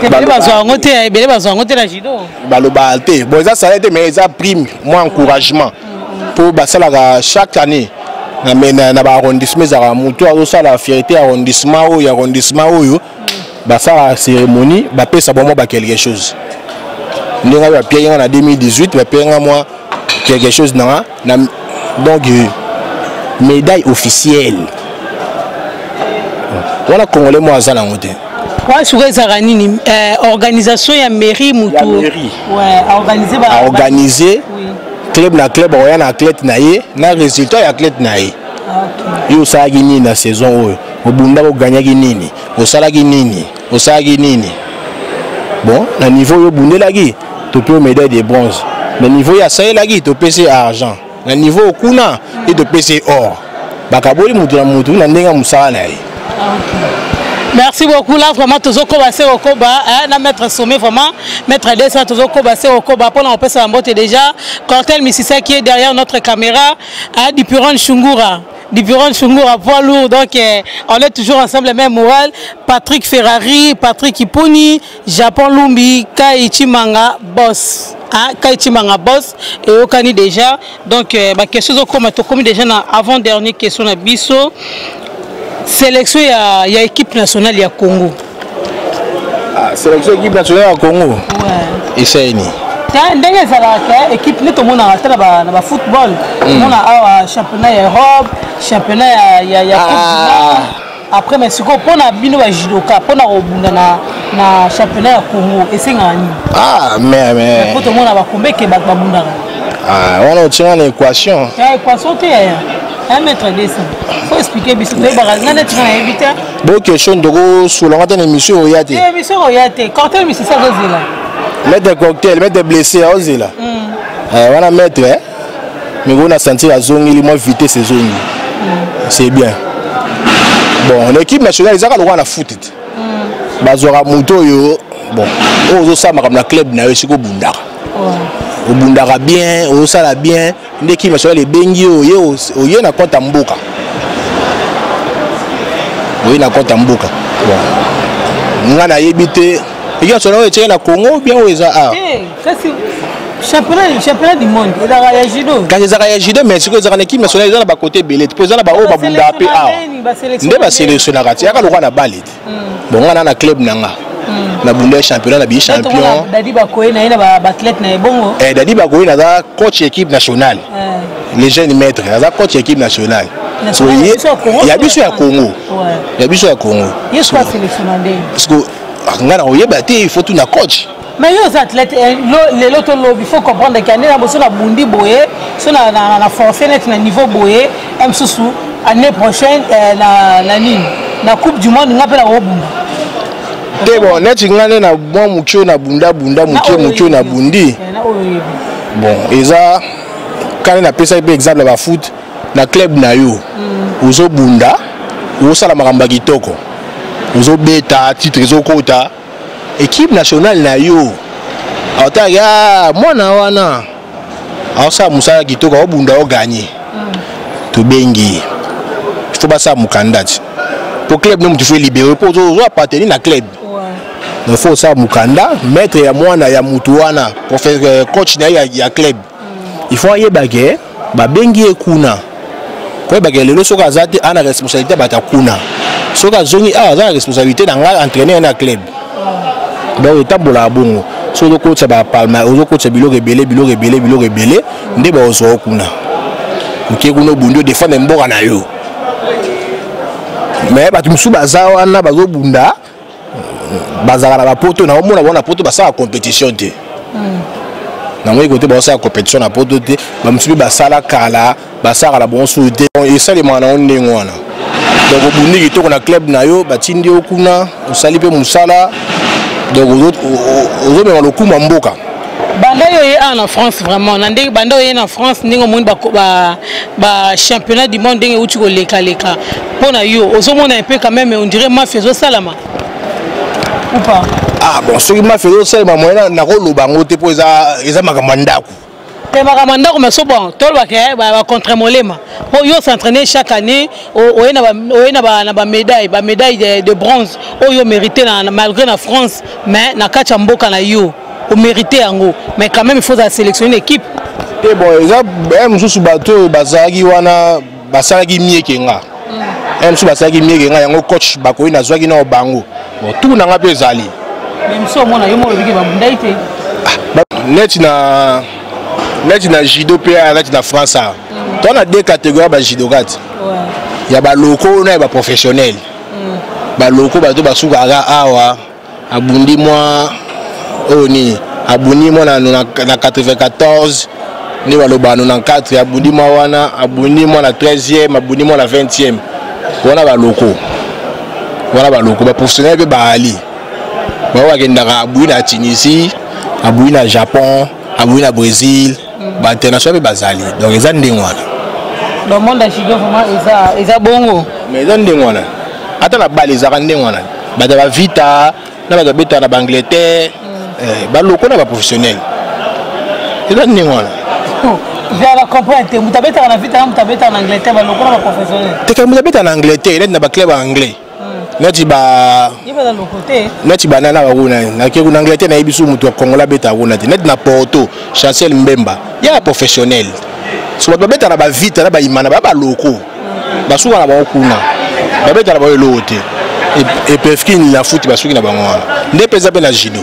B: Ebele bazwa yango te, ebele bazwa yango te na judo.
A: Balobaka te. Bon, eza salaire te, mais eza prime, mwa encouragement, mpo basalaka chaque année na baarrondissement. Ezalaka motu azosala fierté ya arrondissement oyo, ya arrondissement oyo, basalaka cérémonie, bapesa bango ba quelque chose. Ndenge bapiaki nga na 2018, bapiaki nga mwa quelque chose nanga na, donc médaille officielle wana, congolais mo aza nango te.
B: Wana sikoyo ezalaka nini? Organisation ya mairie, mutu
A: aorganize club na club, akoya na athlète na ye na résultat ya athlète na ye. Yo osalaki nini na saison oyo? Obundaka, oganyaki nini, osalaki nini, osalaki nini? Bon, na niveau oyo obundelaki, tope yo médaille de bronze. Na niveau oyo asalelaki, topesi argent. Na niveau kuna ye, topesi or. Bakaboli mutu na mutu na ndenge ya mosala na ye.
B: Merci beaucoup. Là, vraiment, tozokoba se kokoba, hein, na maître sommet, vraiment, maître Desa, tozokoba se kokoba. Pour la mbote déjà, Cortel Mississa qui est derrière notre caméra, hein, Dipuron Shungura. Dipuron Shungura, poids lourd. Donc, on est toujours ensemble, même moral. Patrick Ferrari, Patrick Ipuni, Japon Lumbi, Kai Chimanga, boss. Hein, Kai Chimanga, boss. Et Okani déjà. Donc, bah, question comme déjà, avant-dernière question, na biso. Sélection ya équipe nationale ya Congo.
A: Ah, sélection équipe nationale ya Congo.
B: Ouais.
A: Esaini.
B: Ndenge ezalaka, équipe nde tomonaka ata na bafootball, tomona awa championnat ya Europe, championnat ya Coupe du Monde. Après, mais sikoyo mpona bino bajudoka, mpona kobunda na championnat ya Congo, esengaka nini?
A: Ah, mais
B: Po tomona bakombeke, bato babundaka.
A: Ah, wana otinga na équation.
B: Ya équation te, yaya, 1 mètre 200, faut expliquer biso toyebaka. Nga neti nga nayebi te.
A: Bo question tokosolanga te na émission oya te.
B: Émission oya te, Cortel Misisi azozela.
A: Maître Cocktail, maître blessé aozela wana, maître mais na sentir azongeli mwa vitesse, ezongi, c'est bien. Bon, l'équipe nationale ezaka lokola na foot te. Bazwaka moto oyo, bon, oyo ozosala makambo na club na yo, esika obundaka, obundaka bien, ozosala bien, nde équipe nationale ebengi yo. Oye, oye na compte ya mboka, oye na compte ya mboka. Bon, nga nayebi te équipe nationale oyo etiaki na Congo bien, oyo eza awa.
B: Kasi championnat du monde ezalaka ya judo.
A: Kasi ezalaka ya judo, mais sikoyo ezalaka na équipe nationale, eza na bakote ebele te, mpo eza na baoyo babundaka mpe awa, nde basélectionnaka ti yaka lokola na bale te. Bon, nga na club na nga, nabunda ya championnat, na biyi champion.
B: Dadi Bakoye na ye na baathlète na ye bongo.
A: Dadi Bakoye naza coach équipe nationale, les jeunes maîtres, naza coach équipe nationale ya biso ya Congo, ya biso ya Congo.
B: Parce
A: que nga na koyeba te, il faut tuna coach.
B: Mais yo oza athlète, lelo tolobi, faut comprendre ke ande na boso na bundi boye, so na force neti na niveau boye, mosusu année prochaine na nini, na Coupe du monde, nga mpe na kobunda.
A: Te, bon, neti nga nde na mwa moke oyo nabunda bunda moke moke oyo nabundi, bon, eza kani napesaki mpe exemple ya bafoot. Na club na yo ozobunda, ozosala makambo ya kitoko, ozobeta, titre ezokota, équipe nationale na yo aotaki mwana wana aosala mosala kitoko, aobunda, oganye, tobengi, faut basala mokanda ti po club no motu faut elibere, mpo ozo appartenir na club. Donc faut osala mokanda, maître ya mwana ya mutu wana, coach na ye ya club, il faut ayeba ke babengi ye kuna, koyebaka lelo soki aza te, ana responsabilité bato kuna. Soki azongi awa, aza na responsabilité na ngai, entraîneur na club. Donc etambolaka bongo. Soki ozokotisa bapalma, ozokotisa biloko ebele, biloko ebele, biloko ebele, nde baozwa kuna. Oke kuna, obundi, odefendre mboka na yo. Mais bato mosusu baza wana, bazobunda, bazalaka na bapoto, na omona bango na poto, basala compétition te. Nango kote bazosala compétition na poto te. Bamosusu mpe basala kala, basalaka na bango susu te. Esalemaka nango ndenge wana. Donc obundi kitoko na club na yo, batindi yo kuna, osali mpe mosala, donc ozomema lokumu ya mboka.
B: Banda yo ye awa na France, vraiment, na ndenge banda oye na France, ndenge omoni bachampionnat du monde, ndenge euti kolekaleka, mpo na yo ozomona mpe quand même, on dirait mafia ezosalama ou pas?
A: Ah bon, soki mafia ezosalema, moyen nakoloba yango te, mpo eza makambo ya ndako.
B: Te, makambo ya ndako, mais so bon, tolobaka bacontre molema, mpo yo s'entraîner chaque année, oye na bamédaille de bronze oyo mérité malgré na France, mais na kati ya mboka na yo omérité yango, mais quand même il faut sélectionner une équipe.
A: Te, bon, eza mosusu bato oyo bazalaki wana basalaki mieke nga, mosusu basalaki mieke nga, yango coach bakoyi nazwaki nao bango. Bon, tuku na nga mpe ezali.
B: Mais mosusu omona yo moko olobiki babundai te.
A: Neti na judo mpe, neti na France awa, to na deux catégorie ya bajudoka ti ya baloko na ya baprofessionnel. Baloko, bato basukaka awa, abundi mwa oyo nini, abundi mwa na 94, nde balobaka 94, abundi mwa wana, abundi mwa na 13e, abundi mwa na 20e, wana baloko. Wana baloko baprofessionnel mpe baali bango bakendaka abui na Tunisie, abui na Japon, abui na Brésil, bainternational mpe bazali. Donc eza ndenge wana.
B: Donc monde ya judo vraiment eza bongo.
A: Mais eza ndenge wana, ata na bale ezalaka ndenge wana. Bato ya bavita na bato babetaka na baangleterre, baloko na baprofessionnel, eza ndenge wana.
B: Jala comprendre te, moto abetaka na vita na moto abetaka na Angleterre, baloko na baprofessionnel.
A: Teka moto abetaka na Angleterre neti na baclub ya anglais, neti ba
B: ye baza loko te.
A: Neti banana bakuna nake kuna Angleterre, nayebi so moto ya Kongola abetaka kuna te. Neti na Porto, Chancel Mbemba ya professionnel. So bato babetaka na bavita na bayimana baya baloko, basuka na bango kuna, babetaka na bango eloko te. Epefkini na futi basuki na bango wana nde mpenza mpe na judo.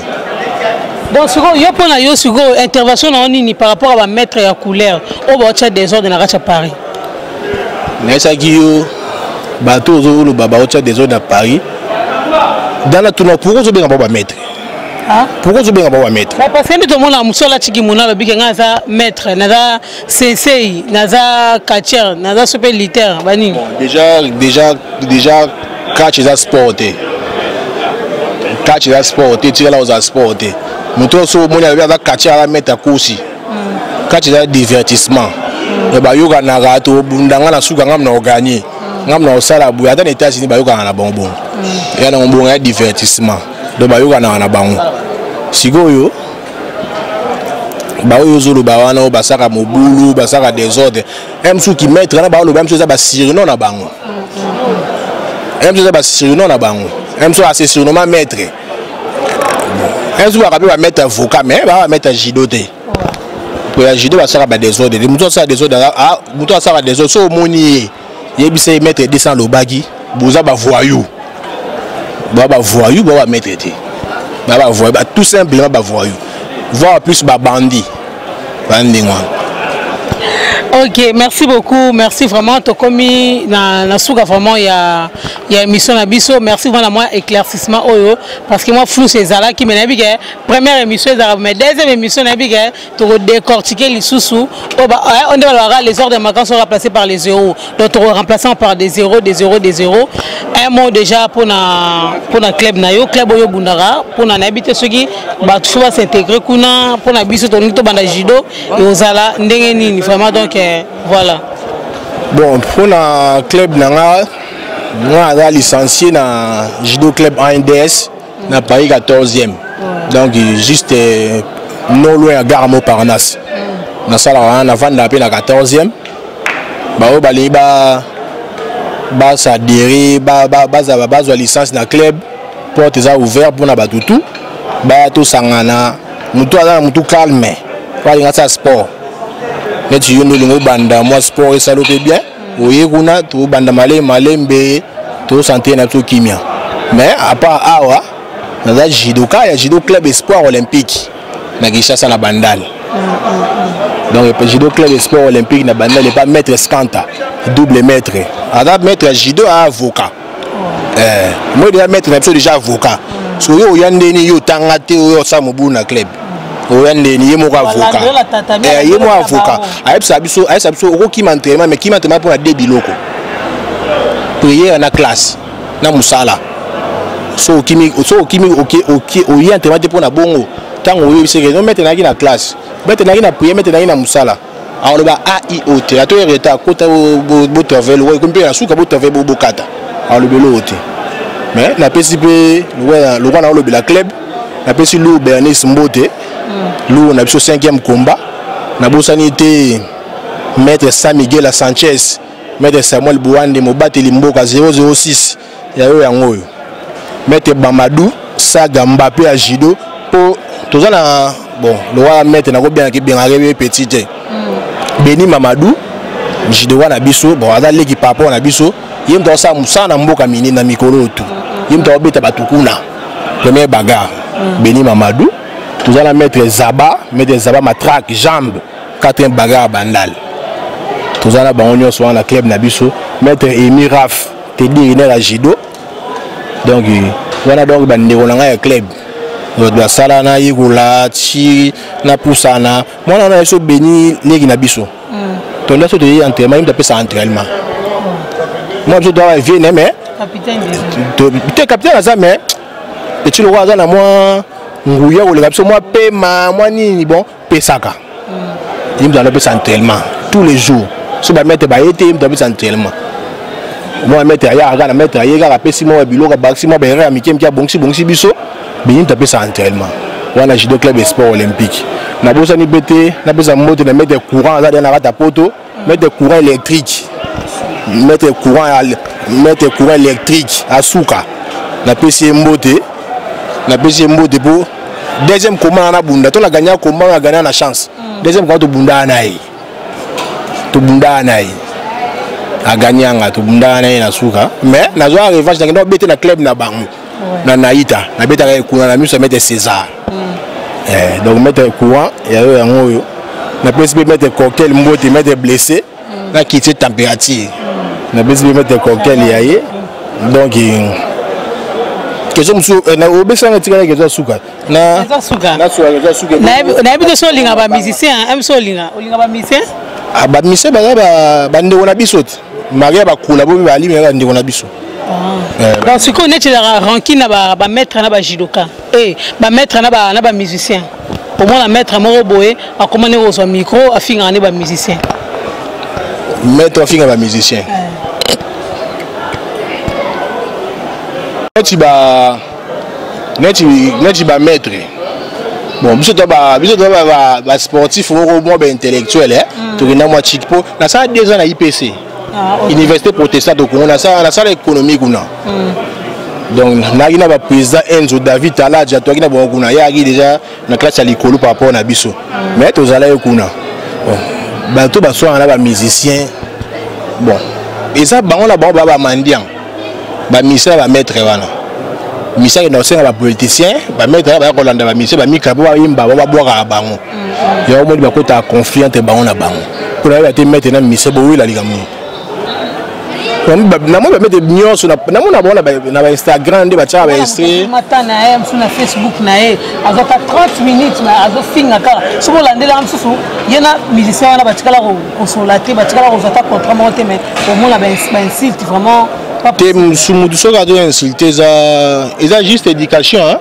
B: Donc sikoyo yo, mpo na yo sikoyo, intervention na yo nini par rapport à bamaître ya couleur oyo baotya désordre na kati ya Paris?
A: Nayesaki yo, bato ozoloba baotya désordre na Paris, dana tuna pourquoi ozobenga bango bamaître? Pourquoi ozobenga bango bamaître?
B: Parce que nde tomona mosu alatiki mona alobi ke ngai naza maître, naza sensei, naza catcheur, naza so mpe lutteur, banini.
A: Bon, déjà catch eza sport te. Catch eza sport te, tikala ozala sport te. Moto oyo so omoni alobi aza catcheur, aza maître, akosi. Catch eza divertissement. Me bayokanaka, tobunda, nga na suka, ngam na oganye, ngam na osala boye. Ata na États-Unis bayokana na bango bongo, ya nango bongo ya divertissement. Donc bayokanaka na bango. Sikoyo baoyo ozoloba wana, oyo basaka mobulu, basaka désordre, ye mosusu kimaître wana baoloba, ye mosusu eza basurnom na bango, ye mosusu eza basurnom na bango, ye mosusu ase surnommant maître, ye mosusu baka mpe bamaître avocat, mais baa bamaître ya judo te. Po ya judo basaka badésordre te. Motu asala désordre, motu asala désordre, so omoni ye, yebisa ye maître 200 alobaki boza bavoyou, baa bavoyou, baa bamaître te, baa bavoyou, tout simplement bavoyou, voire plus babandi, bandenge wana.
B: Ok, merci beaucoup, merci vraiment. Tokomi na suka vraiment ya émission na biso. Merci vraiment na mwa éclaircissement oyo, parce que moi flou ezalaki, mais nayebi ke première émission ezalaka, mais deuxième émission nayebi ke tokodécortiquer lisusu oyo nde balobaka les ordres de sont remplacés par les zéros. Donc tokoremplaçant par des zéros, des zéros, des zéros. Un mot déjà mpona club na yo, club oyo obundaka, mpona nayebi te soki bato fo bas'intégrer kuna. Mpona biso tolingi tobanda judo, ozala ndenge nini vraiment? Donc voilà.
A: Bon, mpona club na nga, nga aza licencié na judo club ANDS na Paris 14e, donc juste non loin ya gare Montparnasse. Nasalaka wana, navandaka mpe na 14e. Baoyo balingi basadere, bazala, bazwa licence na club, porte eza ouvert mpona bato tu baya tosangana. Motu aza na motu calme po alinga asala sport neti yo nde olingi obanda mwa sport, esala mpe bien, oye kuna, tobanda malembe malembe, tosentir na biso kimia. Mais à part awa, naza judoka ya judo club Espoir Olympique na Kinshasa, na Bandal. Donc judo club Espoir Olympique na Bandal, epa maître Skanta, double maître, aza maître ya judo, a avocat. Moi déjà maître na biso déjà avocat. So yo oya ndeni, yo otanga te, oyo osala mobulu na club, oya ndeni? Ye moko avocat, ye moko avocat ayebisa biso okokima entraînement, mais kima entraînement mpona de biloko: prière na classe na mosala. So okimi, so okimi, oye entraînement te mpona bongo, ntango oyebiseke no maître nayaki na classe, maître nayaki na prière, maître nayaki na mosala, aloba aio te, ato retard, kota botravaille lokwa ekomi mpe na suka, botravaille bokata, alobi eloko te. Mais napesi mpe lokwa na olobela club, napesi Lour Bernice mbote, Lour na biso 5e combat. Nabosani te maître San Miguel Sanchez, maître Samuel Bouande, mobateli mboka 006 ya yo yango oyo, maître Bamadou Saga Mbape ya judo. Mpo toza na bon lokwa maître nakobengaki, bengaka ye petit te, Beni Mamadou, judoka na biso. Bon, aza leki par rapport na biso. Ye moto akosala mosala na mboka minene na mikolo oyo tu, ye moto akobeta bato kuna première bagarre, Beni Mamadou. Toza na maître Zaba, maître Zaba Matraque jambe, quatrième bagarre Bandal. Toza na bango nyonso wana na club na biso, maître Emi Raf Tedi Riner ya judo. Donc wana, donc bandeko na ngai ya club, bato basala nayekola ti napusana. Mwana wana biso Beni, leki na biso, tondo so toyei entraînement, ye moto apesa entraînement. Mwa biso toaka vie ne, mais Te, capitaine aza, mais petit lokola aza na mwa nguya koleka biso, mwa pema, mwa nini, bon, pesaka ye moto alopesa entraînement tous les jours. So bamaître baye te, ye moto apesa entraînement. Mwa maître ayaka kaka na maître aye kaka, apesi mwa biloko, abakisi mwa baerreur ya mike mike, abongisi bongisi biso bini, moto apesa entraînement wana. Judo club sport olympique, nabosani mpe te, napesa mbote na maître courant, aza deya na kati ya poto, maître courant électrique, maître courant, maître courant électrique asuka. Napesi ye mbote, napesi ye mbote mpo deuxième combat na bunda to na gagna combat, na gagna na chance. Deuxième combat tobundaka na ye, tobundaka na ye, aganyanga, tobundaka na ye na suka, mais nazwa revanche, nakenda obete na club na bango na Naita, nabetaka ye kuna na miso ya maître César. Donc maître courant yayo yango oyo. Napesi mpe maître Cocktail mbote, maître blessé, nakiti température, napesi mpe maître Cocktail ya ye. Donc question mosusu obesanga, etikala question ya suka.
B: Eza suka. Nayebi te so olinga bamusicien, so olinga bamusicien.
A: Bamusicien baza bandeko na biso te, maria bakula bo mpe balimi, bandeko na biso.
B: Donc sikoyo neti ezalaka rancune na bamaître na bajudoka, bamaître na bamusicien, omona maître moko boye akoma ndenge kozwa micro, afingaka nde bamusicien.
A: Maître afinga bamusicien neti ba neti bamaître. Bon, biso to basportif moko, mwa baintellectuel, tokenda mwa chik mpo nasala 2 ans na IPC, Université protestante au Congo, nasala économie kuna. Donc nayaki na baprésident Enzo David Talaja, toyaki na bango kuna. Ye ayaki déjà na classe ya likolo par rapport na biso, mais tozalaki kuna. Bon, bato baswaka na bamusicien, bon, eza bango na bango, baa bamandian, bamusicien na bamaître wana. Musicien akenda kosenga bapoliticien, bamaître baya kolanda bamusicien, bamikra mpo bayimba, bango babwakaka bango. Yango moni bakotaka conflit entre bango na bango, mpona yeba te maître na musicien bowela likambo. Namoni bamaître nyonso, namona bango na bainstagram nde batiaka baextrait.
B: Mata na ye mosusu na Facebook na ye, azwaka 30 minutes azofinga kaka. Soki olandelaka mosusu, ye na musicien wana batikala kosola te, batikala kozwa ata contrat moko te, mais omona bainsulte vraiment.
A: Te, mutu soki azo insulte, eza juste éducation,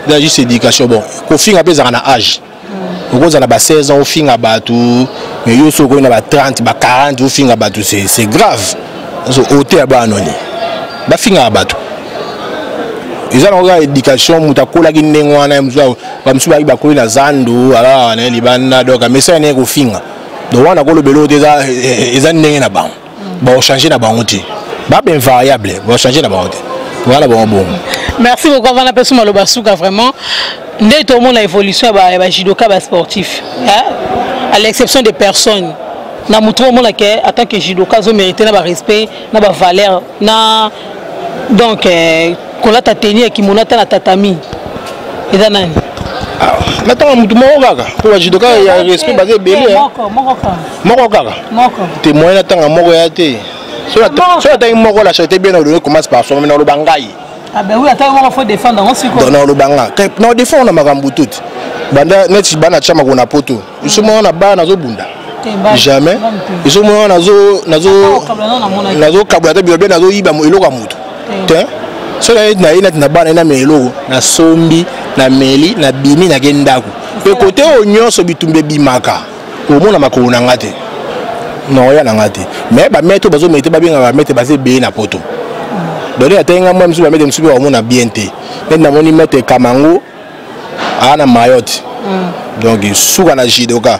A: eza juste éducation. Bon, kofinga mpe ezalaka na âge. Okozala na ba 16 ans ofinga bato, mais yo soki okoyi na ba 30, ba 40, ofinga bato, c'est grave. Ote ya bana noni bafingaka bato, eza nango kaka éducation. Moto akolaki ndenge wana, bamosusu bayaki bakoli na zandu, alaka na ye libanda, donc amesana ndenge kofinga. Donc wana kolobela oyo te, eza ndenge na bango, baochange na bango te, babe invariable, baochange na bango te, wana bango bongo.
B: Merci beaucoup. Avant napesa maloba suka, vraiment nde tomona évolution ya bajudoka, basportif, à l'exception de personnes na motu omona ke en tant que judoka azomérite na barespect, na bavaleur, na donc kolata tenue ya kimono ata na tatami, eza nani?
A: Natanga motu moko kaka mpo bajudoka ya respect baza ebele. Moko kaka te, moyen natanga moko ya te. So natangi moko, la charité bien ordonnée commence par soi. Naloba ngai. Naloba nga na odéfendre na makambo tuti banda neti bana tiamako na poto. Biso moko na bana nazobunda jamais, biso moko nazokabola te, bilobe nazoyiba eloko ya motu te. So na ye neti na bana ye namela eloko, nasombi, nameli, nabimi, nake ndako. Mpe kote oyo nyonso bitumba ebimaka, omona makolo na nga te, naoya na nga te. Mais bamaître oyo bazomérite babengaka bamaître baza ebele na poto. Donc nde natangi nga mwa mosusu, bamaître mosusu mpe bamona bien te. Neti namoni maître Kamango aa na Mayotte, donc suka na judoka,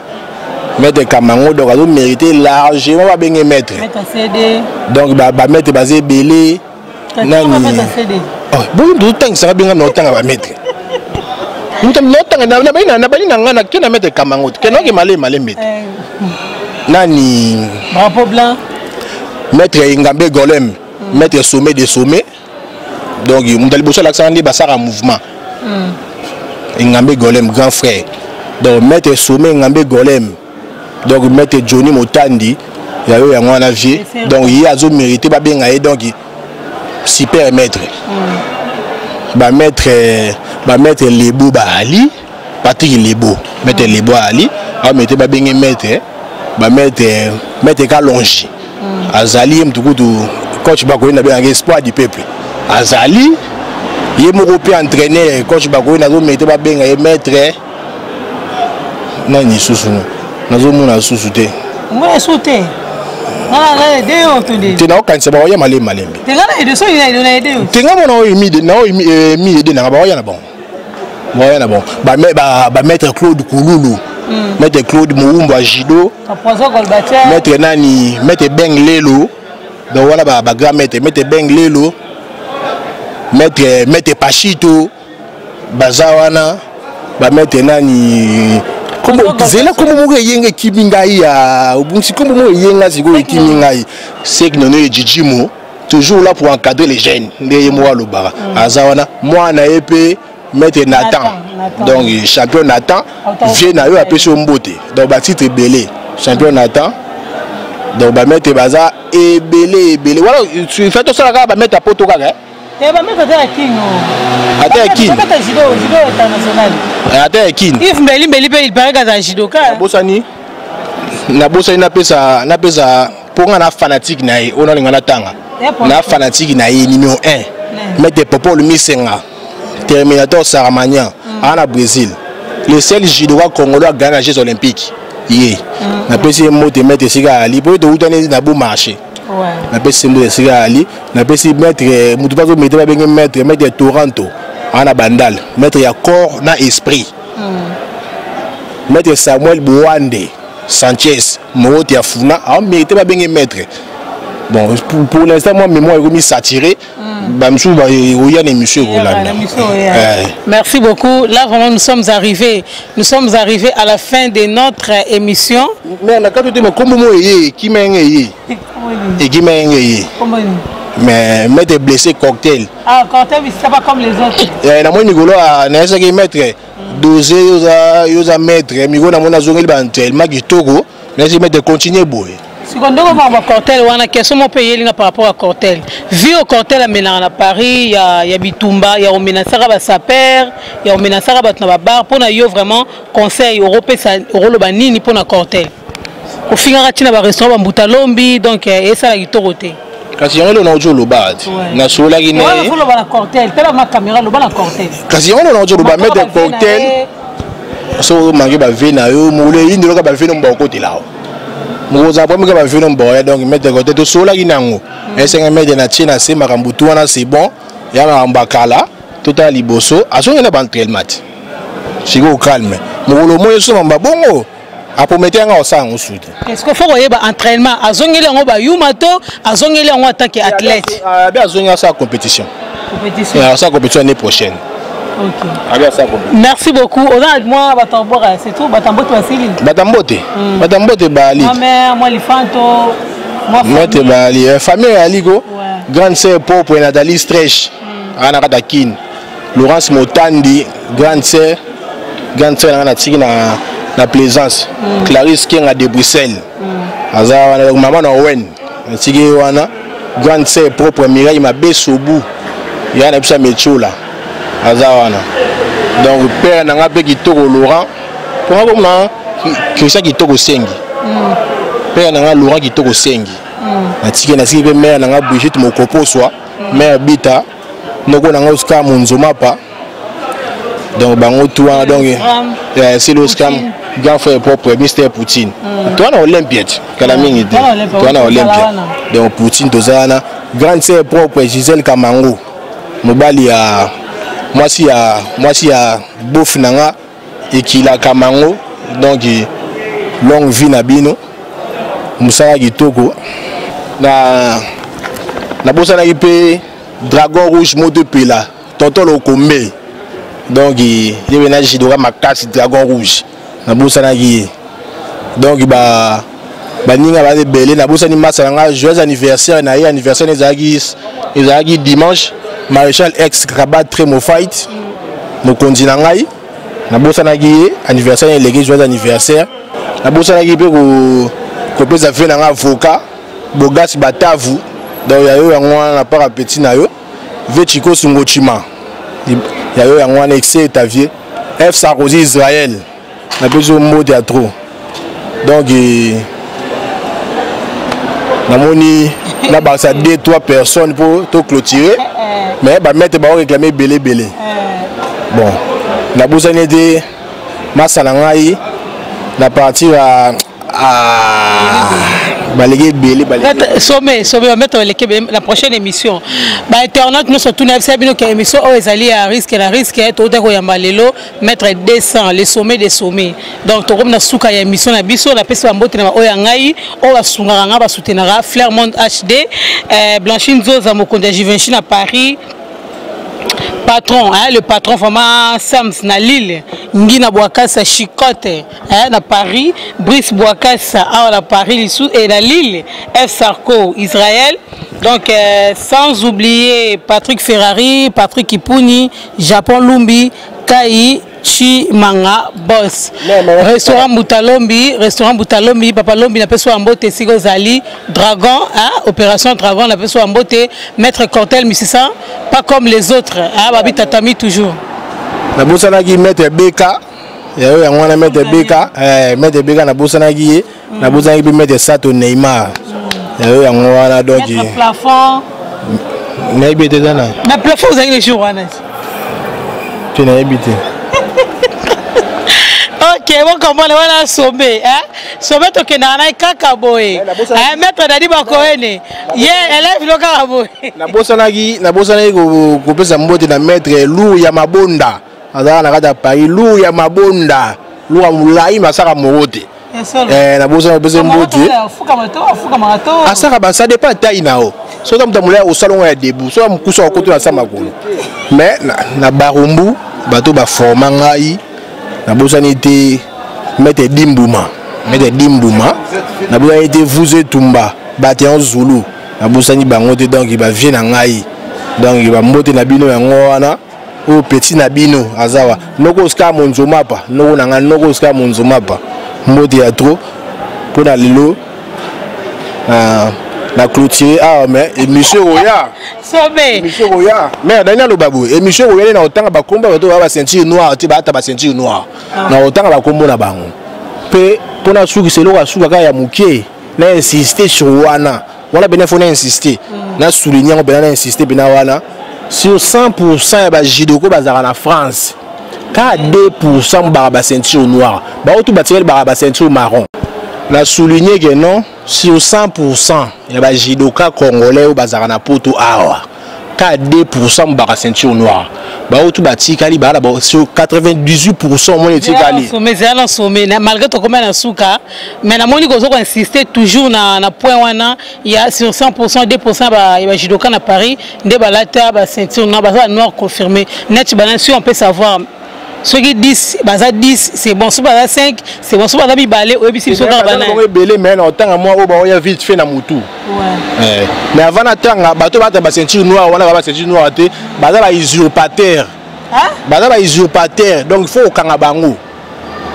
A: maître Kamango, donc azomérite largement babenge maître. Donc bamaître baza ebele. Nani boyi moto otangisaka benga na otanga bamaître, moto naotanga nabali na ngai nake na maître Kamango te, kenoke malemi malembe te. Nani?
B: Drapeau blanc.
A: Maître Engambe Golem, maître sommet de sommet. Donc moto ya liboso alakisaka nde basaka mouvement, Engambe Golem, grand frère. Donc maître sommet Engambe Golem, donc maître Johnny Motandi yayo yango wana vie. Donc ye azomérite babenga ye donc super maître. Bamaître Lebo baali, Patrick Lebo, maître Lebo ali amérite babenge maître. Bamaître, maître Kalongi azali ye motu kutu. Coach Bakoye nabengaka espoir du peuple azali ye moko mpe entraîneur. Coach Bakoye nazomete babenga ye maître nani lisusu, nazomona lisusu te.
B: Omona su te.
A: Te, naokanisa baoya malembe malembe te. Nga mona oyo mi ede nanga, baoya na bango, baoya na bango. Bamaître Claude Kululu, maître Claude Moumbo ya judo, maître nani, maître Beng Lelo. Donc wana bagrand maître, maître Beng Lelo, maître Pachito, baza wana. Bamaître nani, zela, kombo moko eyenga ekimi ngai ya obungisi, kombo moko eyenga sikoyo ekimi ngai. Sek Nono Ejijimo, toujours là pour encadrer les jeunes, nde ye moko alobaka, aza wana. Mwana ye mpe maître Nathan, donc champion Nathan, vie na yo apesi yo mbote. Donc batitre ebele, champion Nathan. Donc bamaître baza ebele ebele wana. Fait tosala kaka bamaître ya poto kaka.
B: Bamaître ata ya Kino.
A: Ata ya Kino.
B: Judo, judo international.
A: Ata ya Kino.
B: Yves Mbeli Mbeli mpe, il paraît kaza judoka.
A: Nabosani, nabosani, napesa mpo nga na fanatique na ye oyo nalinga natanga, na fanatique na ye numéro 1, maître Popol Misenga, Terminator Saramania, aa na Brésil, le seul judoka congolais agagné na Jeux olympiques. Ye napesi ye mbote, maître, esika ali po toutani na beau marché. Napesi ye mbote esika ali. Napesi maître motu mpe azomete babenge maître Toronto, aa na Bandal, maître ya corps na esprit, maître Samuel Bowande Sanchez Morote ya Funa, aomérite babenge maître. Bon, pour l'instant moi mémoire ekomi saturé, bamisusu oya na émission ekolanda.
B: Merci beaucoup. Là vraiment nous sommes arrivés à la fin de notre émission.
A: Mais na kati te, makombo mo eye ekima yenge, eye ekima yenge eye, mais maître blessé Cocktail.
B: Ah, Cocktail, c'est pas comme les autres.
A: Namoni mikolo nayesaki maître dose, yoza maître mikolo namoni azongeli baentraînement kitoko, nayesaki maître continue boye.
B: Siko ndenge omaka bacortel wana, question moko mpe eyelinga par rapport à Cortel vi o Cortel amenaka na Paris ya bitumba ya komenasaka basaper, ya komenasaka bato na babar. Mpo na yo vraiment, conseil okopesa, okoloba nini mpo na Cortel ofingaka ntina barestaurant bambuta lombi? Donc esala kitoko te.
A: Kasi yango eloko nauti oloba ti nasololaki
B: ne. Oloba na Cortel, tala ma caméra, loba na Cortel.
A: Kasi yango eloko nauti oloba, maître Cortel, so omanke bave na yo mokolo eyindeloka, bave no bakokotela o mokozala po mika bave no mboya. Donc maître Cortel, tosololaki nango, esenga maître na tie na se makambo tu wana, c'est bon, ya makambo ya kala, totala liboso. Azongi na baentraînement te sikoyo, calme. Mokolo moi eso mamba bongo apromete yanga osala yango su te.
B: Est ce que faut koyeba entraînement azongeli yango bayuma to azongeli yango en tant que athlète?
A: Abe azongi asala compétition.
B: Compétition.
A: Asala compétition année prochaine.
B: Ok.
A: Abe asala compétition.
B: Merci beaucoup. Oza mwa bato abwaka, c'est tout, bato mbote basili.
A: Bato mbote, bato mbote baali.
B: Ma mère, mwa lifanto, mwa
A: mbote baali, famille eyali ko grande sœur propre Nathalie Strech, aa na kati ya Kine, Laurence Motandi, grande sœur, grande sœur nanga natiki na Plaisance, Clarisse Kenga de Bruxelles, aza wana. Donc mama na Owen natiki ye wana. Grande sœur propre Mireille Mabesobu, ya na biso ya Metiola, aza wana. Donc père na nga mpe kitoko Laurent, mponga komona Christian Kitoko Sengi, père na nga Laurent Kitoko Sengi natiki. Natiki mpe mère na nga Brigitte Mokoposwa, mère Bita, noko na nga Oscar Monzomapa. Donc bango tu wana, donc c'est l'Oscar, grand frère propre Mr Poutine. Toza na Olympia ti kala mingi te, toza na Olympia. Donc Poutine, toza wana. Grande sœur propre Gisèle Kamango, mobali ya mwasi ya mwasi ya bof na nga Ekila Kamango. Donc longue vie na bino, mosala kitoko. Na nabosanaki mpe Dragon Rouge, moto epela, tonton Lokombe. Donc ye mpe na judoka makasi, Dragon Rouge, nabosanaki ye. Donc ba baninga baza ebele. Nabosani masa na nga, joyeux anniversaire na ye, anniversaire ezalaki dimanche, Maréchal ex Rabat Tremo Fight, mokonzi na ngai, nabosanaki ye, anniversaire eleki, joyeux anniversaire. Nabosanaki mpe kopesa fe na ngai avocat Bogas Batavu. Donc ya yo yango wana na part petit na yo ve Chiko Sungochima, ya yo yango wana exe ta vie F Sarkozy Israël, napesi yo mbote ya trop. Donc Namoni nabakisa 2 3 personnes mpo to clôturer, mais bamaître bao réclame ebele ebele. Bon, nabosani ete masa na ngai na partir ya baleki ebele.
B: Sommet, sommet, bamaître baleki ebele. La prochaine émission, bainternaute nyonso tuna yebisa bino ke émission oyo ezali ya risque na risque. Touta koyamba lelo maître 200, le sommet des sommets. Donc tokomi na suka ya émission na biso. Napesi bambote na baoyo ya ngai oyo basungaka ngai, basoutenaka Flair Monde HD, Blanchine Nzoza, mokonzi ya Givenchy na Paris, patron, hein, le patron vraiment Sams na Lille, Ngina Bwakasa Chicote, hein, na Paris, Brice Bwakasa awa na Paris lisu et na Lille, F Sarko Israël. Donc sans oublier Patrick Ferrari, Patrick Kipuni, Japon Lumbi, Kai Chimanga Boss, restaurant Mbutalombi, restaurant Mbutalombi, Papa Lombi, napesi wa mbote esika ozali, Dragon, hein, opération Dragon, napesi wa mbote, Maître Cortel Misisa, pas comme les autres, hein, babi tatami toujours.
A: Nabosanaki maître Beka yayo yango wana, maître Beka, maître Beka nabosanaki ye. Nabosanaki mpe maître Sato Neymar yayo yango wana. Donc
B: plafond
A: nayebi ete eza na
B: na plafond ozalaki le jour wana.
A: Te, nayebi te.
B: Ok, bokomona wana sombe, hein? Sombe tokendaka na ye kaka boye, maître Dadi Bakoene ye élève no kaka boye.
A: Nabosanaki kopesa mbote na maître Lour ya Mabonda, azalaka na kati ya Paris. Lour ya Mabonda, lour ya molai, masaka moko te. Nabosana kopesa mbote. Asaka ba, ça dépend taille na yo. Soki moto molai, osala ngo ya debout. Soki mokusu, akoti na sa makolo. Mais na Barumbu, bato baforma ngai, nabosani te maître Dimbuma, maître Dimbuma, nabosani te Vuzo Etumba, bato yango Zulu, nabosani bango te. Donc bavie na ngai, donc bambote na bino yango wana. Oyo petit na bino aza wa noko Oscar Monzomapa, noko na ngai, noko Oscar Monzomapa, mbote ya trop mpona lelo na clôturer awa. Mais émission oya
B: émission
A: oya, mais nani aloba boye, émission oya nde na kotanga bakombo ya bato baya baceinture noire te, baata baceinture noire, na kotanga bakombo na bango mpe mpona sukisa eloko asuka kaka ya moke. Na insiste sur wana wana pena, faut na insiste, na souligne yango pena, na insiste pena wana: sur 100% ya bajudoka bazalaka na France, kaka 2% baka baceinture noire, baotu batikali baka baceinture marron. Na souligne ke non, sur 100% ya bajudoka congolais oyo bazalaka na Poto awa, kaka 2% baka ceinture noire, baotu batikali baa na sur 98% omoni etikali.
B: Ezala na sommet malgré tokoma na suka, mais namoni koza koinsiste toujours na point wana ya sur 100%, 2% ya bajudoka na Paris nde balata baceinture noire, baza noir confirmé. Net bana, si on peut savoir soki 10 baza 10, c'est bon. Soki baza 5, c'est bon. Soki baza mibale, oyebisi biso kaka
A: bana ebele. Mais na otanga mwa oyo baoya vite fait na mutu, mais avant natanga bato bata baceinture noire wana, ba baceinture noire te, baza bausurpateur, baza bausurpateur. Donc il faut kokanga bango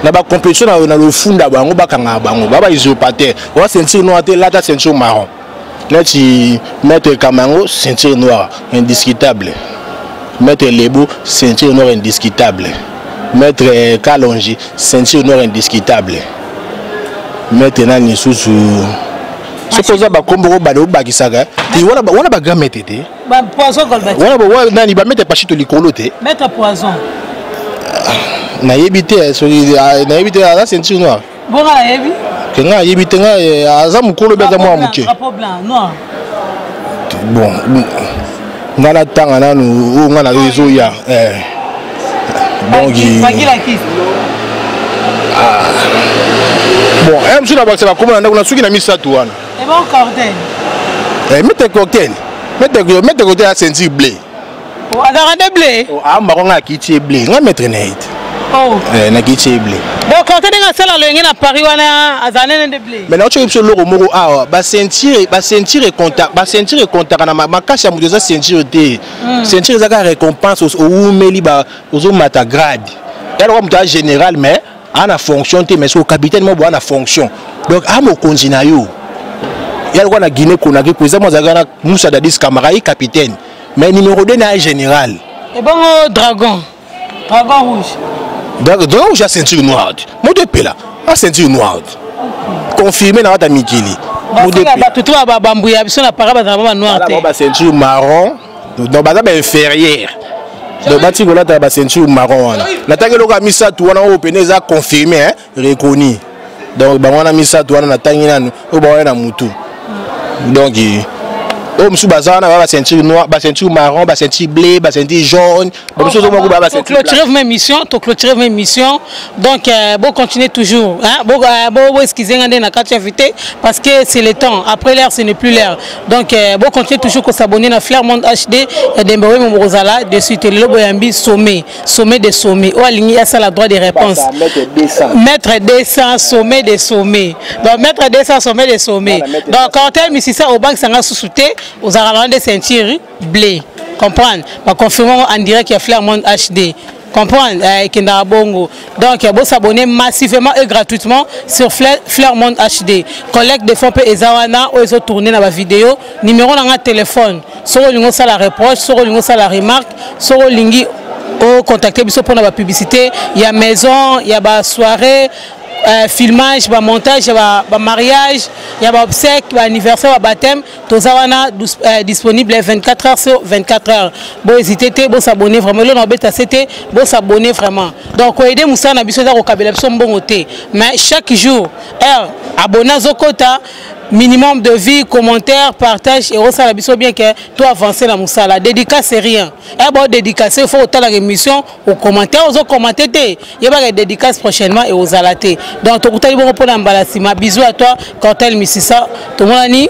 A: na bacompétition na lofunda bango, bakangaka bango, ba bausurpateur. Oa ceinture noire te, lata ceinture marron neti maître Kamango, ceinture noire indiscutable, maître Lebo, ceinture noire indiscutable, maître Kalonji, ceinture noire indiscutable, maître nani lisusu? Soki oza bakombo kobanda obakisaka te wana, bagrand maître te wana nani, bamaître Pachito likolo te.
B: Maître Poison.
A: Nayebi te soki, nayebi te, aza ceinture noire.
B: Bonga nayebi.
A: Ke ngai ayebi te, ngai aza mokolo mpe aza mwa moke. Bon, ngai natanga nanu oyo ngai nazo ezoya. Donc bon, mosusu na bakisa bakoma na ndako na suki na misato wana. Maître Cocktail, maître Cocktail a ceinture bleu.
B: Azalaka nde bleu?
A: Ambako ngai akiti ye bleu, ngai maître na ye te, nakiti ye bleu.
B: Donc Cocktail, ndenge asala loyenge na Paris wana, azala nene nde bleu.
A: Mais naotoki biso eloko moko awa, baceinture ekontaka na makasi ya moto. Eza ceinture te, ceinture eza kaka récompense. Owumeli, ozomata grade ya lokola moto aza général mais aa na fonction te, mais soki capitaine moko boa na fonction, donc a mokonzi na yo ya lokola na Guinée Conakry, président mo azalaka na Moussa Dadis Camara, ye capitaine, mais numéro 2 na ye général.
B: Ebongo Dragon, Dragon Rouge?
A: Dragon Rouge a ceinture noire, moto epela a ceinture noire confirmé na kati ya mikili.
B: Bato to bambuya biso na para bazala ba noir te.
A: Ba ceinture marron, donc baza ba inférieur, donc bati kolata ba ceinture marron wana. Natangi eloko ya misato wana oyo pene eza confirmé, hein, reconnu. Donc bango wana misato wana natangi nanu oyo bawana na mutu. Donc oyo mosusu baza wana ba ceinture noire, ba ceinture marron, ba ceinture bleu, ba ceinture jaune, bamosusu ozomona ba
B: ceinture. Clôturer même mission, to clôturer même mission. Donc bon, continuer toujours, hein. Bon, bon, excusez nga nde na kati invité, parce que c'est le temps, après l'heure ce n'est plus l'heure. Donc bon, continuer toujours ko s'abonner na Flair Monde HD ya Dembewe Momokozala de suite. Lelo boyambi sommet, sommet de sommet, oyo alingi asala droit de réponse. Maître 200, sommet de sommet. Donc maître 200, sommet de sommet. Donc Cortel Misisa, obakisanga susu te, ozalaka na de ceinture blé, comprendre, baconfirme en direct ya Flair Monde HD, comprendre, ekendaka bongo. Donc bosabonner massivement et gratuitement sur Flair Monde HD. Collecte de fonds mpe eza wana oyo ezotourne na bavideo. Numéro na nga téléphone, soki olingi osala reproche, soki olingi osala remarque, soki olingi ocontacte biso mpona bapublicité ya maison, ya basoirée, filmage, bamontage ya bamariage, ya baobsèque, baanniversaire, babaptême, toza wana disponible 24 heures sur 24 heures. Bohésite te, bosabonner vraiment. Eloko na obeta se te, bosabonner vraiment. Donc koaider mosala na biso eza kokabela biso mbongo te, mais chaque jour heure abonné azokota, minimum de vues, commentaire, partage ekosala biso bien ke to avancer na mosala. Dédicace, c'est rien. E bao dédicace, il faut otalaka émission, ocommentaire. Ozocommenter te, yebaka dédicace prochainement ekozala te. Donc tokutani bongo mpona mbala nsima. Bisous à toi, Cortel Misisa. Tomonani.